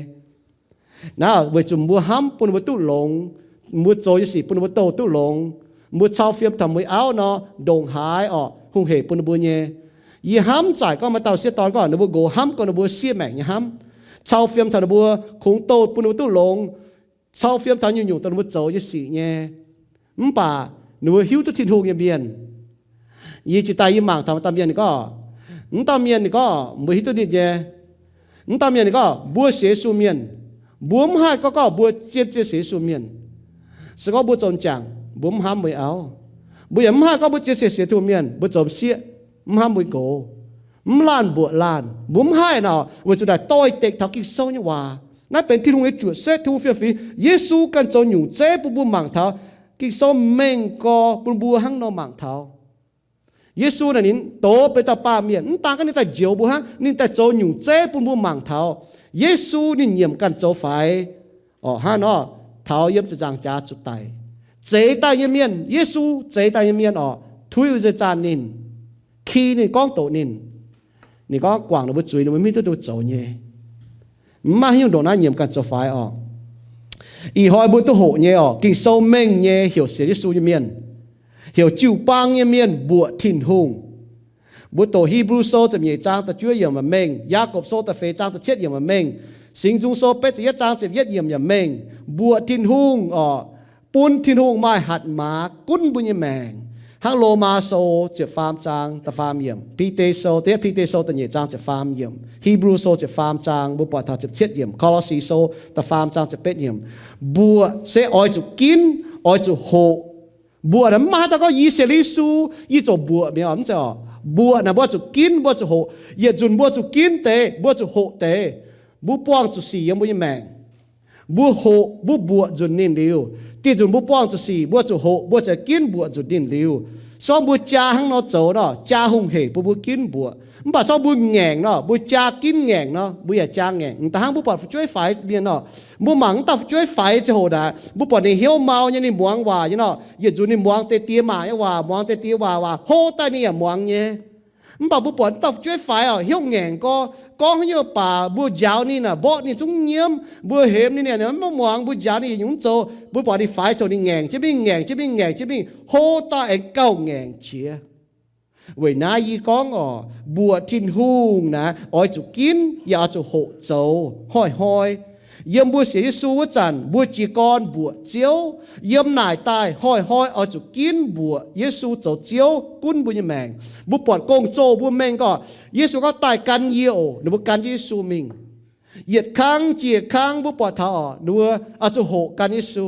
Naaiv weic zuqc mbuo hnamv bun ninh mbuo duqv longx, mbuo zoux nyei sic bun ninh mbuo douh duqv longx. Mbuo cau fiem taux mbuo nyei auv nor, ndongc haaix oc, hungh heic bun ninh mbuo nyei. Yie hnamv zaaic gorngv maaih dauh sieqv dorn gorngv ninh mbuo nqox hnamv gorngv ninh mbuo siev maengc nyei hnamv, cau fiem taux ninh mbuo kungx douh bun ninh mbuo duqv longx, cau fiem taux nyungc-nyungc dongh ninh mbuo zoux nyei sic nyei. Mv baac ninh mbuo hiuv duqv Tin-Hungh nyei mienh. Yie jiex daaih yie mangc taux dauh mienh ninh gorngv, wuov dauh mienh ninh gorngv mbuo hiuv duqv ninh nyei. Wuov dauh mienh ninh gorngv mbuo sienx Yesu mienh, mbuo mv haih gorngv gorngv mbuo zien-zien sienx Yesu mienh. Se gorngv mbuo zoux m'jangc mbuo mv hnamv mbuo nyei auv. Mbuo yaac mv haih gorngv mbuo zien-zien sienx Tin-Hungh mienh mbuo zoux m'sieqv mv hnamv mbuo nyei nqox, mv laanh mbuoqc laanh. Mbuo mv haih nor weic zuqc naaic doix-dekc taux Ging-Sou nyei waac. Naaiv benx Tin-Hungh nyei juoqc setv, Tin-Hungh fiem-fingx. Yesu ganh zoux nyungc zeiv bun mbuo mangc taux Ging-Sou mengh gorx bun mbuo hnangv nor mangc taux. Yesu naaic ninh doz benx dauh baamh mienh, mv daan gorngv ninh daaih njoux mbuo hnangv, ninh daaih zoux nyungc zeiv bun mbuo mangc taux Yesu ninh nyiemc ganh zoux faix. Orqc, hnangv nor, taux yiem ziepc nzaangc jaax zuqc daic, zeix daaih nyei mienh, Yesu zeix daaih nyei mienh orqc, tuiv nzengc zaanh ninh, ki ninh, gorngv doqc ninh. Ninh gorngv guangc ninh mbuo zuiz, ninh mbuo mv hiuv duqv ninh mbuo zoux nyei. Mv maaih haaix nyungc ndongc naaiv nyiemc ganh zoux faix orqc. Ih hnoi mbuo duqv hoqc nyei orqc, Ging-Sou mengh nyei heuc sienx Yesu nyei mienh, heuc jiu-baang nyei mienh mbuoqc Tin-Hungh. Mbuo doqc Hipv^lu Sou ziepc nyeic zaang da'juov yiemc mengh, Yaagorpc Sou da'feix zaang da'cietv yiemc mengh, Singx Nzung Sou betv ziepc yietv zaang ziepc yietv yiemc yaac mengh, mbuoqc Tin-Hungh orqc, bun Tin-Hungh maaih hatc maaz gunv mbuo nyei maengc. Hnangv Lomaa Sou ziepc faam zaang da'faam yiemc, Bide Sou, da'yietv Bide Sou da'nyeic zaang ziepc faam yiemc, Hipv^lu Sou ziepc faam zaang mbuo buatc taux ziepc cietv yiemc, Ko^lo^si Sou da'faam zaang ziepc betv yiemc. Mbuoqc se oix zuqc ginv, oix zuqc hoqc. Mbuoqc naaic mv maaih haaix dauh gorngv yie sienx Yesu, yie ziouc mbuoqc mi'aqv, mv zeiz orqc. Mbuoqc naaic mbuo zuqc ginv, mbuo zuqc hoqc. Yietc nzunc mbuo zuqc ginv deix, mbuo zuqc hoqc deix. Mbuo buangh zuqc sic yiem mbuo nyei maengc. Mbuo hoqc, mbuo mbuoqc nzunc ninh liuz, dieh nzunc mbuo buangh zuqc sic, mbuo zuqc hoqc, mbuo ziouc ginv mbuoqc nzunc ninh liuz. Se gorngv mbuo jaa hnangv nor zoux nor, jaa hungh hec bun mbuo ginv mbuoqc. Mv baac se gorngv mbuo ngaengc nor, mbuo jaa ginv ngaengc nor, mbuo yaac jaa ngaengc. M'daaih hnangv mbuo buatc fu'jueiv faix mienh nor, mbuo mangc m'dauh fu'jueiv faix ziangh hoc naaic, mbuo buatc ninh hnyouv mau nyei, ninh muangx waac nyei nor, yietc nzunc ninh muangx deix diex maac nyei waac, muangx deix diex waac waac, hlo daaih ninh yaac muangx nyei. Mv baac mbuo buatc m'dauh fu'jueiv faix orqc, hnyouv ngaengc gorx, gorngv haaix nyungc baac mbuo njaaux ninh naaic, mborqv ninh zungv nyiemv, mbuo hemx ninh, ninh maiv muangx, mbuo njaaux ninh yietc nyungc mv zoux, mbuo buatc ninh faix ziouc ninh ngaengc jienv mingh, ngaengc jienv mingh, ngaengc jienv mingh, hlo daaih aengx gauh ngaengc jiex. Weic naaiv yie gorngv orqc, mbuoqc Tin-Hungh naaic oix zuqc ginv yaac oix zuqc hoqc zoux. Hnoi-hnoi yiem mbuo sienx Yesu wuov zanc, mbuo jiez gorn mbuoqc Ziouv. Yiem naaic daaih hnoi-hnoi oix zuqc ginv mbuoqc Yesu zoux Ziouv gunv mbuo nyei maengc. Mbuo buatc gong-zoh mbuo mengh gorqv, Yesu gorngv, daaih gan yie oc. Ninh mbuo gan jienv Yesu mingh. Yietc kangv jiex yietc kangv mbuo buatc taux orqc, ninh mbuo oix zuqc hoqc gan Yesu.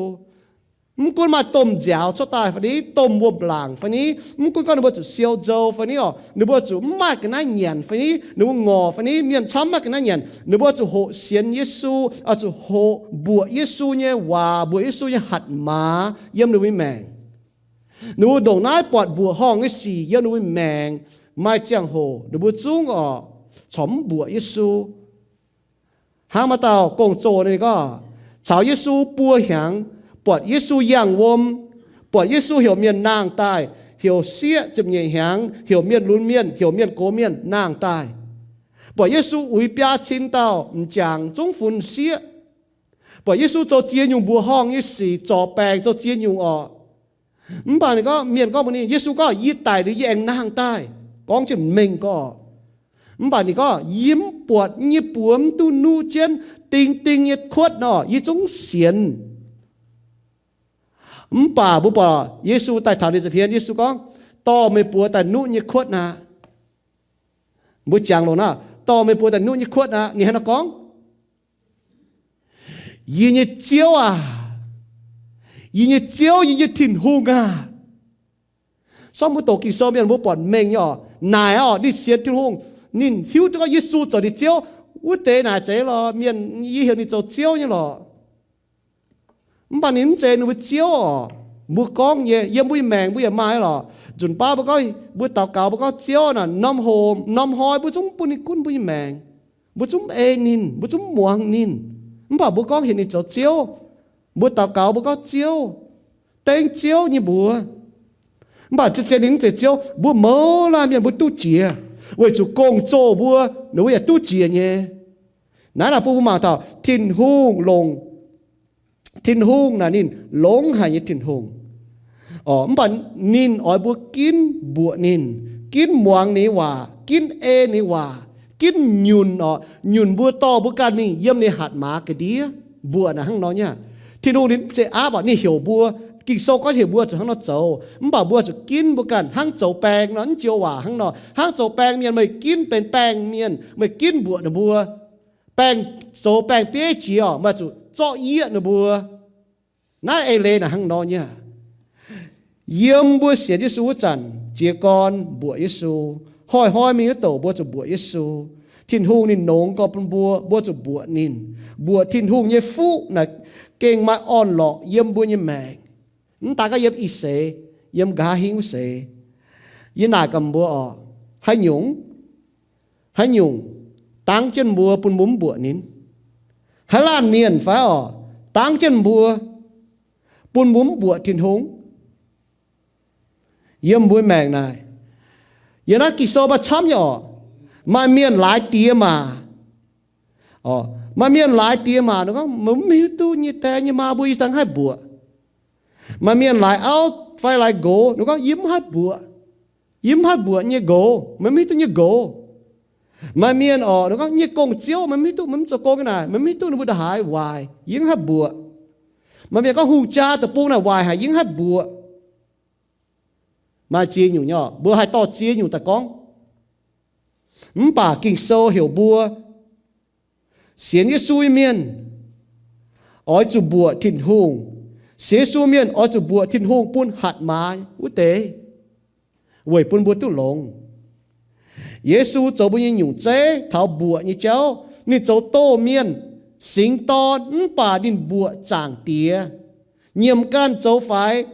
Mv gunv maaih domh nziaaux cuotv daaih fai ni, domh wuom-laangc fai ni, mv gunv gorngv ninh mbuo zuqc siou nzou fai ni orqc, ninh mbuo zuqc mv maaih ga'naaiv nyanc fai ni, ninh mbuo ngorc fai ni, mienh camv mv maaih ga'naaiv nyanc, ninh mbuo zuqc hoqc sienx Yesu, oix zuqc hoqc mbuoqc Yesu nyei waac, mbuoqc Yesu nyei hatc maaz yiem ninh mbuo nyei maengc. Ninh mbuo ndongc naaiv buatc mbuoqc horngh nyei sic yiem ninh mbuo nyei maengc, maaih ziangh hoc ninh mbuo zungv orqc, corc mv mbuoqc Yesu. Hnangv maaih dauh gong-zoh ninh gorngv, caux Yesu buo hnyangx, buatc Yesu yangh wuom, buatc Yesu heuc mienh nangh daaih, heuc sieqv ziepc nyeic hnyangx, heuc mienh lunx mienh, heuc mienh gox mienh nangh daaih. Buatc Yesu uix biaa cin dauh m'jangc zungv funx sieqv. Buatc Yesu zoux ziex nyungc mbuoqc horngh nyei sic, zorc baengc, zoux ziex nyungc orqc. Mv baac ninh gorngv, mienh gorngv mbuox ninh, Yesu gorngv, yie daic liuz yie aengx nangh daaih. Gorngv jienv mengh gorqv. Mv baac ninh gorngv, yie mv buatc, yie nyei buoz mv duqv nuqv jienv, ding ding nyei kuotv nor, yie zungv sienx. Mv baac mbuo buatc Yesu daaih taux ninh nza'hmien, Yesu gorngv, dorh meih buoz daaih nuqv nyei kuotv aqv. Mbuo jangx longx naaiv, dorh meih buoz daaih nuqv nyei kuotv aqv. Ninh hnangv naaiv gorngv, Yie nyei Ziouv aac, yie nyei Ziouv, yie nyei Tin-Hungh aah! Sorng mbuo doqc Ging-Sou mienh mbuo buatc mengh nyei orqc, naaic orqc, ninh sienx Tin-Hungh, ninh hiuv duqv gorngv Yesu zoux ninh Ziouv. Wuov deix naaic zeiz lorqc, mienh yie heuc ninh zoux Ziouv nyei lorqc. Mv baac ninh mv zeiz ninh mbuo Ziouv orqc. Mbuo gorngv nyei, yiem mbuo nyei maengc mbuo yaac maaih lorqc. Nzunc baav mbuo gorngv, mbuo daux gaux mbuo gorngv Ziouv naaic, norm hoc norm hnoi mbuo zungv mv bun ninh gunv mbuo nyei maengc. Mbuo zungv mv ei ninh, mbuo zungv mv muangx ninh. Mv baac mbuo gorngv heuc ninh zoux Ziouv. Mbuo daux gaux mbuo gorngv Ziouv, dengv Ziouv nyei mbuox. Mv baac zien-zien ninh mv zeiz Ziouv, mbuo mouz laanh mienh mbuo duqv jiex, weic zuqc gong-zoh mbuo, ninh mbuo yaac duqv jiex nyei. Naaiv naaic bun mbuo mangc taux Tin-Hungh longc, Tin-Hungh naaic ninh longx haic nyei Tin-Hungh. Orqc, mv baac ninh oix mbuo ginv mbuoqc ninh, ginv muangx ninh nyei waac, ginv ei ninh nyei waac, ginv nyunc orqc, nyunc mbuo dorh mbuo ganh mingh yiem ninh hatc maaz ga'ndiev. Mbuoqc naaic hnangv nor nyei. Tin-Hungh ninh mv zeiz aapv orqc, ninh heuc mbuo Ging-Sou gorngv heuc mbuo zuqc hnangv nor zoux, mv baac mbuo zuqc ginv mbuo ganh hnangv zoux baeng nor, mv joux waac hnangv nor. Hnangv zoux baeng mienh, meih ginv benx baeng mienh, meih ginv mbuoqc ninh mbuo. Baeng, zoux baeng bieiv jiex oc, meih zuqc zorqv yieqv ninh mbuo. Naaiv eix leiz naaic hnangv nor nyei. Yiem mbuo sienx Yesu wuov zanc, jiez gorn mbuoqc Yesu, hnoi-hnoi mingh wuov douc mbuo zuqc mbuoqc Yesu. Tin-Hungh ninh nongx gorx bun mbuo, mbuo zuqc mbuoqc ninh. Mbuoqc Tin-Hungh nyei fuqv naaic gengh maaih orn-lorqc yiem mbuo nyei maengc. Mv daaih gorngv yiem ih seix, yiem nqa'haav hingv wuov seix, yie naaic gaax mbuo oc, haaix nyungc, haaix nyungc dangv jienv mbuo bun mbuo mv mbuoqc ninh? Haaix laanh mienh fai oc, dangv jienv mbuo bun mbuo mv mbuoqc Tin-Hungh? Yiem mbuo maengc naaic, yiem naaiv Ging-Sou maaih camv nyei oc. Maaih mienh laaix diex maac. Maaih mienh laaix diex maac, ninh gorngv, meih mv hiuv duqv nyei, die nyei maa mbuo yie dangh haih mbuoqc. Maaih mienh laaix auv fai laaix nqox, ninh gorngv, yie mv haih mbuoqc. Yie mv haih mbuoqc nyei nqox, meih mv hiuv duqv nyei nqox. Maaih mienh oc, ninh gorngv, nyei gong-ziouv, meih mv hiuv duqv, meih mv zoux gong nyei naaic, meih mv hiuv duqv ninh mbuo ndongc haaix waaic, yie mv haih mbuoqc. Maaih mienh gorngv, hungh jaa deic-bung naaic waaic haic, yie mv haih mbuoqc. Maaih ziex nyungc nyei oc, mbuo haih dorh ziex nyungc daaih gorngv. Mv baac Ging-Sou heuc mbuo sienx Yesu nyei mienh oix zuqc mbuoqc Tin-Hungh. Sienx Yesu mienh oix zuqc mbuoqc Tin-Hungh bun hatc maaz wuov deix, weic bun mbuo duqv longx. Yesu zoux mbuo nyei nyungc zeiv taux mbuoqc nyei jauv. Ninh zoux doz-mienh, singx dorn, mv baac ninh mbuoqc Zaangc Diex. Nyiemc ganh zoux faix,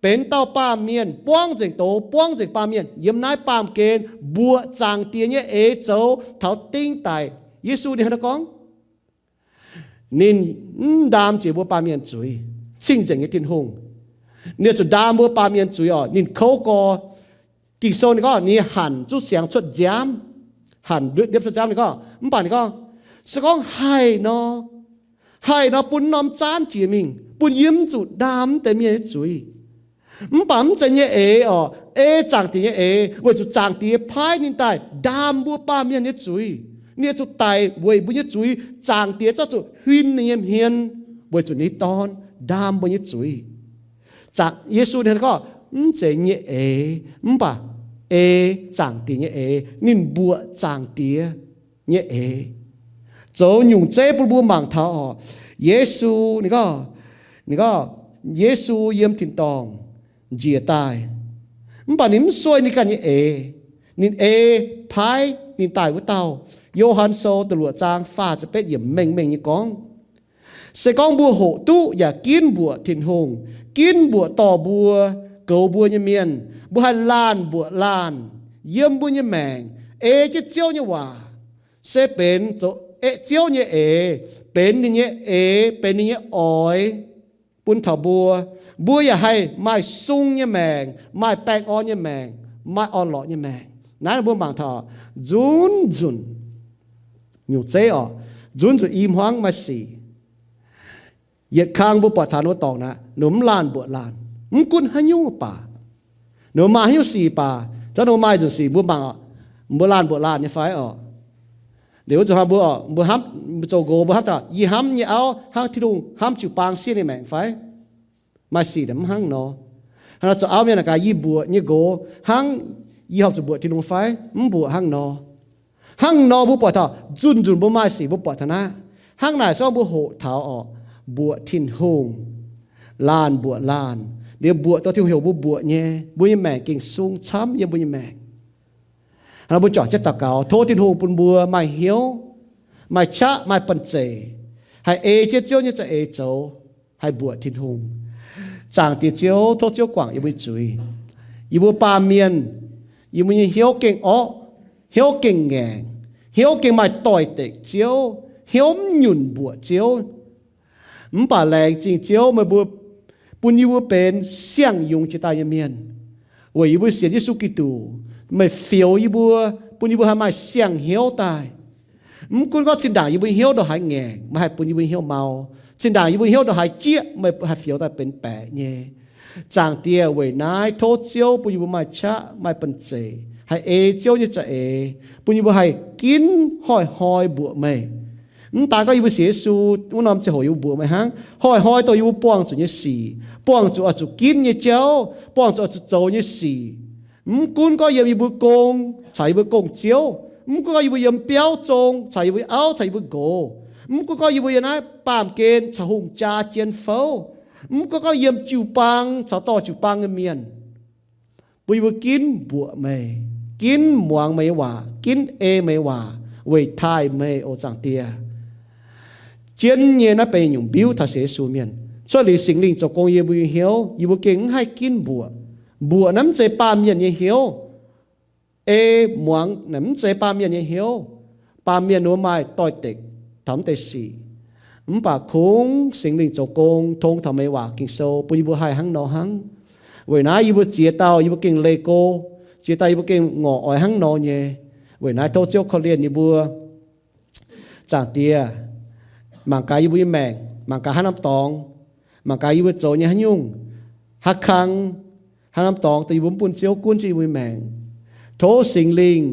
benx dauh baamh mienh, buangv nzengc doz, buangv nzengc baamh mienh, yiem naaiv baamh gen mbuoqc Zaangc Diex nyei eix zoux taux ding daic. Yesu ninh hnangv naaiv gorngv, ninh mv ndaam jiex mbuo baamh mienh zuiz, cing-nzengc nyei Tin-Hungh. Ninh zuqc ndaam mbuo baamh mienh zuiz oc. Ninh kouv gorx. Ging-Sou ninh gorngv ninh hanc zuqv siangx cuotv nziaamv, hanc ndiepv cuotv nziaamv ninh gorngv. Mv baac ninh gorngv, se gorngv haih nor, haih nor bun norm zaanv jiex mingh, bun yie mv zuqc ndaam deix mienh nyei zuiz. Mv baac mv zeiz nyei eix oc, ei Zaangc Diex nyei eix, weic zuqc Zaangc Diex paaiv ninh daaih ndaam mbuo baamh mienh nyei zuiz. Ninh zuqc daic weic mbuo nyei zuiz, Zaangc Diex zorqv zuqc huin ninh nyei hmien weic zuqc ninh dorn ndaam mbuo nyei zuiz. Zaangc, Yesu ninh gorngv, mv zeiz nyei eix, mv baac ei Zaangc Diex nyei eix, ninh mbuoqc Zaangc Diex nyei eix, zoux nyungc zeiv bun mbuo mangc taux oc. Yesu ninh gorngv, ninh gorngv, Yesu yiem tin-dorngh njiec daaih, mv baac ninh mv sueih ninh ganh nyei eix. Ninh ei paaiv ninh daaih wuov dauh. Yo^han Sou da'luoqc zaang faah ziepc betv yiemc mengh mengh nyei gorngv, se gorngv mbuo hoqc duqv yaac ginv mbuoqc Tin-Hungh, ginv mbuoqc dorh mbuo, goux mbuo nyei mienh, mbuo haih laanh mbuoqc laanh yiem mbuo nyei maengc, ei jienv Ziouv nyei waac, se benx zoux ei Ziouv nyei eix, benx ninh nyei eix, benx ninh nyei oix bun taux mbuo. Mbuo yaac haih maaih sung nyei maengc, maaih baengh orn nyei maengc, maaih orn-lorqc nyei maengc. Naaiv mbuo mangc taux nzunc nzunc nyungc zeiv oc, nzunc nzunc i hmuangv maaih sic. Yietc kang mbuo buatc taux ninh mbuo dorngc naaic, ninh mbuo mv laanh mbuoqc laanh, mv gunv haaix nyungc baac, ninh mbuo maaih haaix nyungc sic baac, zorqv ninh mbuo maaih nzunc sic mbuo mangc, mbuo laanh mbuoqc laanh nyei fai oc. Liuz wuov nzunc hnoi mbuo, mbuo hnamv, mbuo zoux nqox mbuo hnamv daaih, yie hnamv nyei auv hnangv Tin-Hungh hnamv jiu-baang sieqv nyei maengc fai? Maaih sic naaic mv hnangv nor. Hnangv nor zoux auv mienh naaic gaax, yie mbuoqc nyei nqox hnangv yie horpc zuqc mbuoqc Tin-Hungh fai? Mv mbuoqc hnangv nor. Hnangv nor mbuo buatc taux nzunc nzunc mbuo maaih sic mbuo buatc taux naaiv. Hnangv naaic se gorngv mbuo hoqc taux oc, mbuoqc Tin-Hungh, laanh mbuoqc laanh, liuz mbuoqc dorh Tin-Hungh heuc mbuo mbuoqc nyei, mbuo nyei maengc gengh sung camv yiem mbuo nyei maengc. Hnangv nor mbuo juangc jienv daux gaux, tov Tin-Hungh bun mbuo maaih hnyouv, maaih qaqv, maaih banh zeic, haih ei jienv Ziouv nyei za'eix zoux, haih mbuoqc Tin-Hungh. Zaangc Diex Ziouv, tov Ziouv guangc yie mbuo nyei zuiz. Yie mbuo baamh mienh, yie mbuo nyei hnyouv gengh orqv, hnyouv gengh ngaengc, hnyouv gengh maaih doix-dekc Ziouv, hnyouv mv nyunc mbuoqc Ziouv. Mv baac laengz zingh Ziouv, meih mbuo bun yie mbuo benx siang-yungz jiex daaih nyei mienh. Weic yie mbuo sienx Yesu Giduc, meih fioux yie mbuo, bun yie mbuo haih maaih siang-hnyouv daaih. Mv gunv gorngv zinh ndaangc yie mbuo hnyouv ndongc haaix ngaengc, meih haih bun yie mbuo hnyouv mau. Zinh ndaangc yie mbuo hnyouv ndongc haaix jieqv, meih haih fioux daaih benx baeqc nyei. Zaangc Diex, weic naaiv tov Ziouv bun yie mbuo maaih qaqv, maaih banh zeic, haih ei Ziouv nyei za'eix, bun yie mbuo haih ginv hnoi-hnoi mbuoqc meih. Mv daaih gorngv yie mbuo sienx Yesu wuov norm ziangh hoc yie mbuo mbuoqc meih hnangv, hnoi-hnoi dongh yie mbuo buangh zuqc nyei sic, buangh zuqc oix zuqc ginv nyei jauv, buangh zuqc oix zuqc zoux nyei sic. Mv gunv gorngv yiem yie mbuo gong caux yie mbuo gong-ziouv, mv gunv gorngv yie mbuo yiem biauv zong caux yie mbuo auv caux yie mbuo nqox, mv gunv gorngv yie mbuo yiem naaiv baamh gen caux hungh jaa jien fouv, mv gunv gorngv yiem jiu-baang caux dorh jiu-baang nyei mienh, bun yie mbuo ginv mbuoqc meih, ginv muangx meih nyei waac, ginv ei meih nyei waac weic taaih meih, o Zaangc Diex. Jienv nyei naaiv benx nyungc mbiuv taux sienx Yesu mienh. Cuotv liuz Singx Lingh zoux gong yiem yie mbuo nyei hnyouv, yie mbuo gengh mv haih ginv mbuoqc. Mbuoqc naaiv mv zeiz baamh mienh nyei hnyouv. Ei muangx naaic mv zeiz baamh mienh nyei hnyouv. Baamh mienh ninh mbuo maaih doix-dekc taux mv deix sic. Mv baac kungx Singx Lingh zoux gong tong taux meih nyei waac Ging-Sou bun yie mbuo haih hnangv nor hnangv. Weic naaiv yie mbuo ziex dauh yie mbuo gengh leih go, ziex dauh yie mbuo gengh ngorc oix hnangv nor nyei. Weic naaiv tov Ziouv korv-lienh yie mbuo. Zaangc Diex, mangc gaax yie mbuo nyei maengc, mangc gaax haaix norm dorngx, mangc gaax yie mbuo zoux nyei haaix nyungc, haaix kang, haaix norm dorngx dongh yie mbuo mv bun Ziouv gunv jienv yie mbuo nyei maengc. Tov Singx Lingh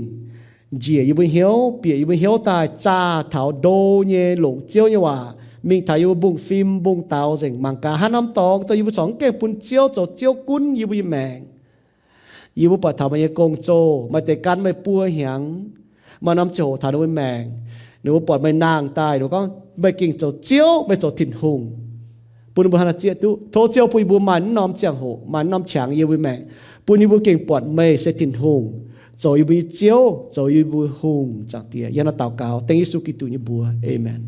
njiec yie mbuo hnyouv, bieqc yie mbuo hnyouv daaih zaah taux ndo nyei longc Ziouv nyei waac mingh taux yie mbuo mbungv-fim mbungv-daux nzengc. Mangc gaax haaix norm dorngx dongh yie mbuo corc mv gaengh bun Ziouv zoux Ziouv gunv yie mbuo nyei maengc. Yie mbuo buatc taux meih nyei gong-zoh, maaih deix gan meih buo hnyangx, maaih norm ziangh hoc taux ninh mbuo maengc, ninh mbuo buatc meih nangh daaih, ninh mbuo gorngv, meih gengh zoux Ziouv, meih zoux Tin-Hungh. Bun ninh mbuo hnangv naaiv zieqv duqv. Tov Ziouv bun yie mbuo maaih naaiv norm ziangh hoc, maaih naaiv norm qangx yiem mbuo maengc, bun yie mbuo gengh buatc meih se Tin-Hungh, zoux yie mbuo nyei Ziouv, zoux yie mbuo Hungh, Zaangc Diex. Yie hnangv naaiv daux gaux dengv Yesu Giduc nyei mbuox. Aamen.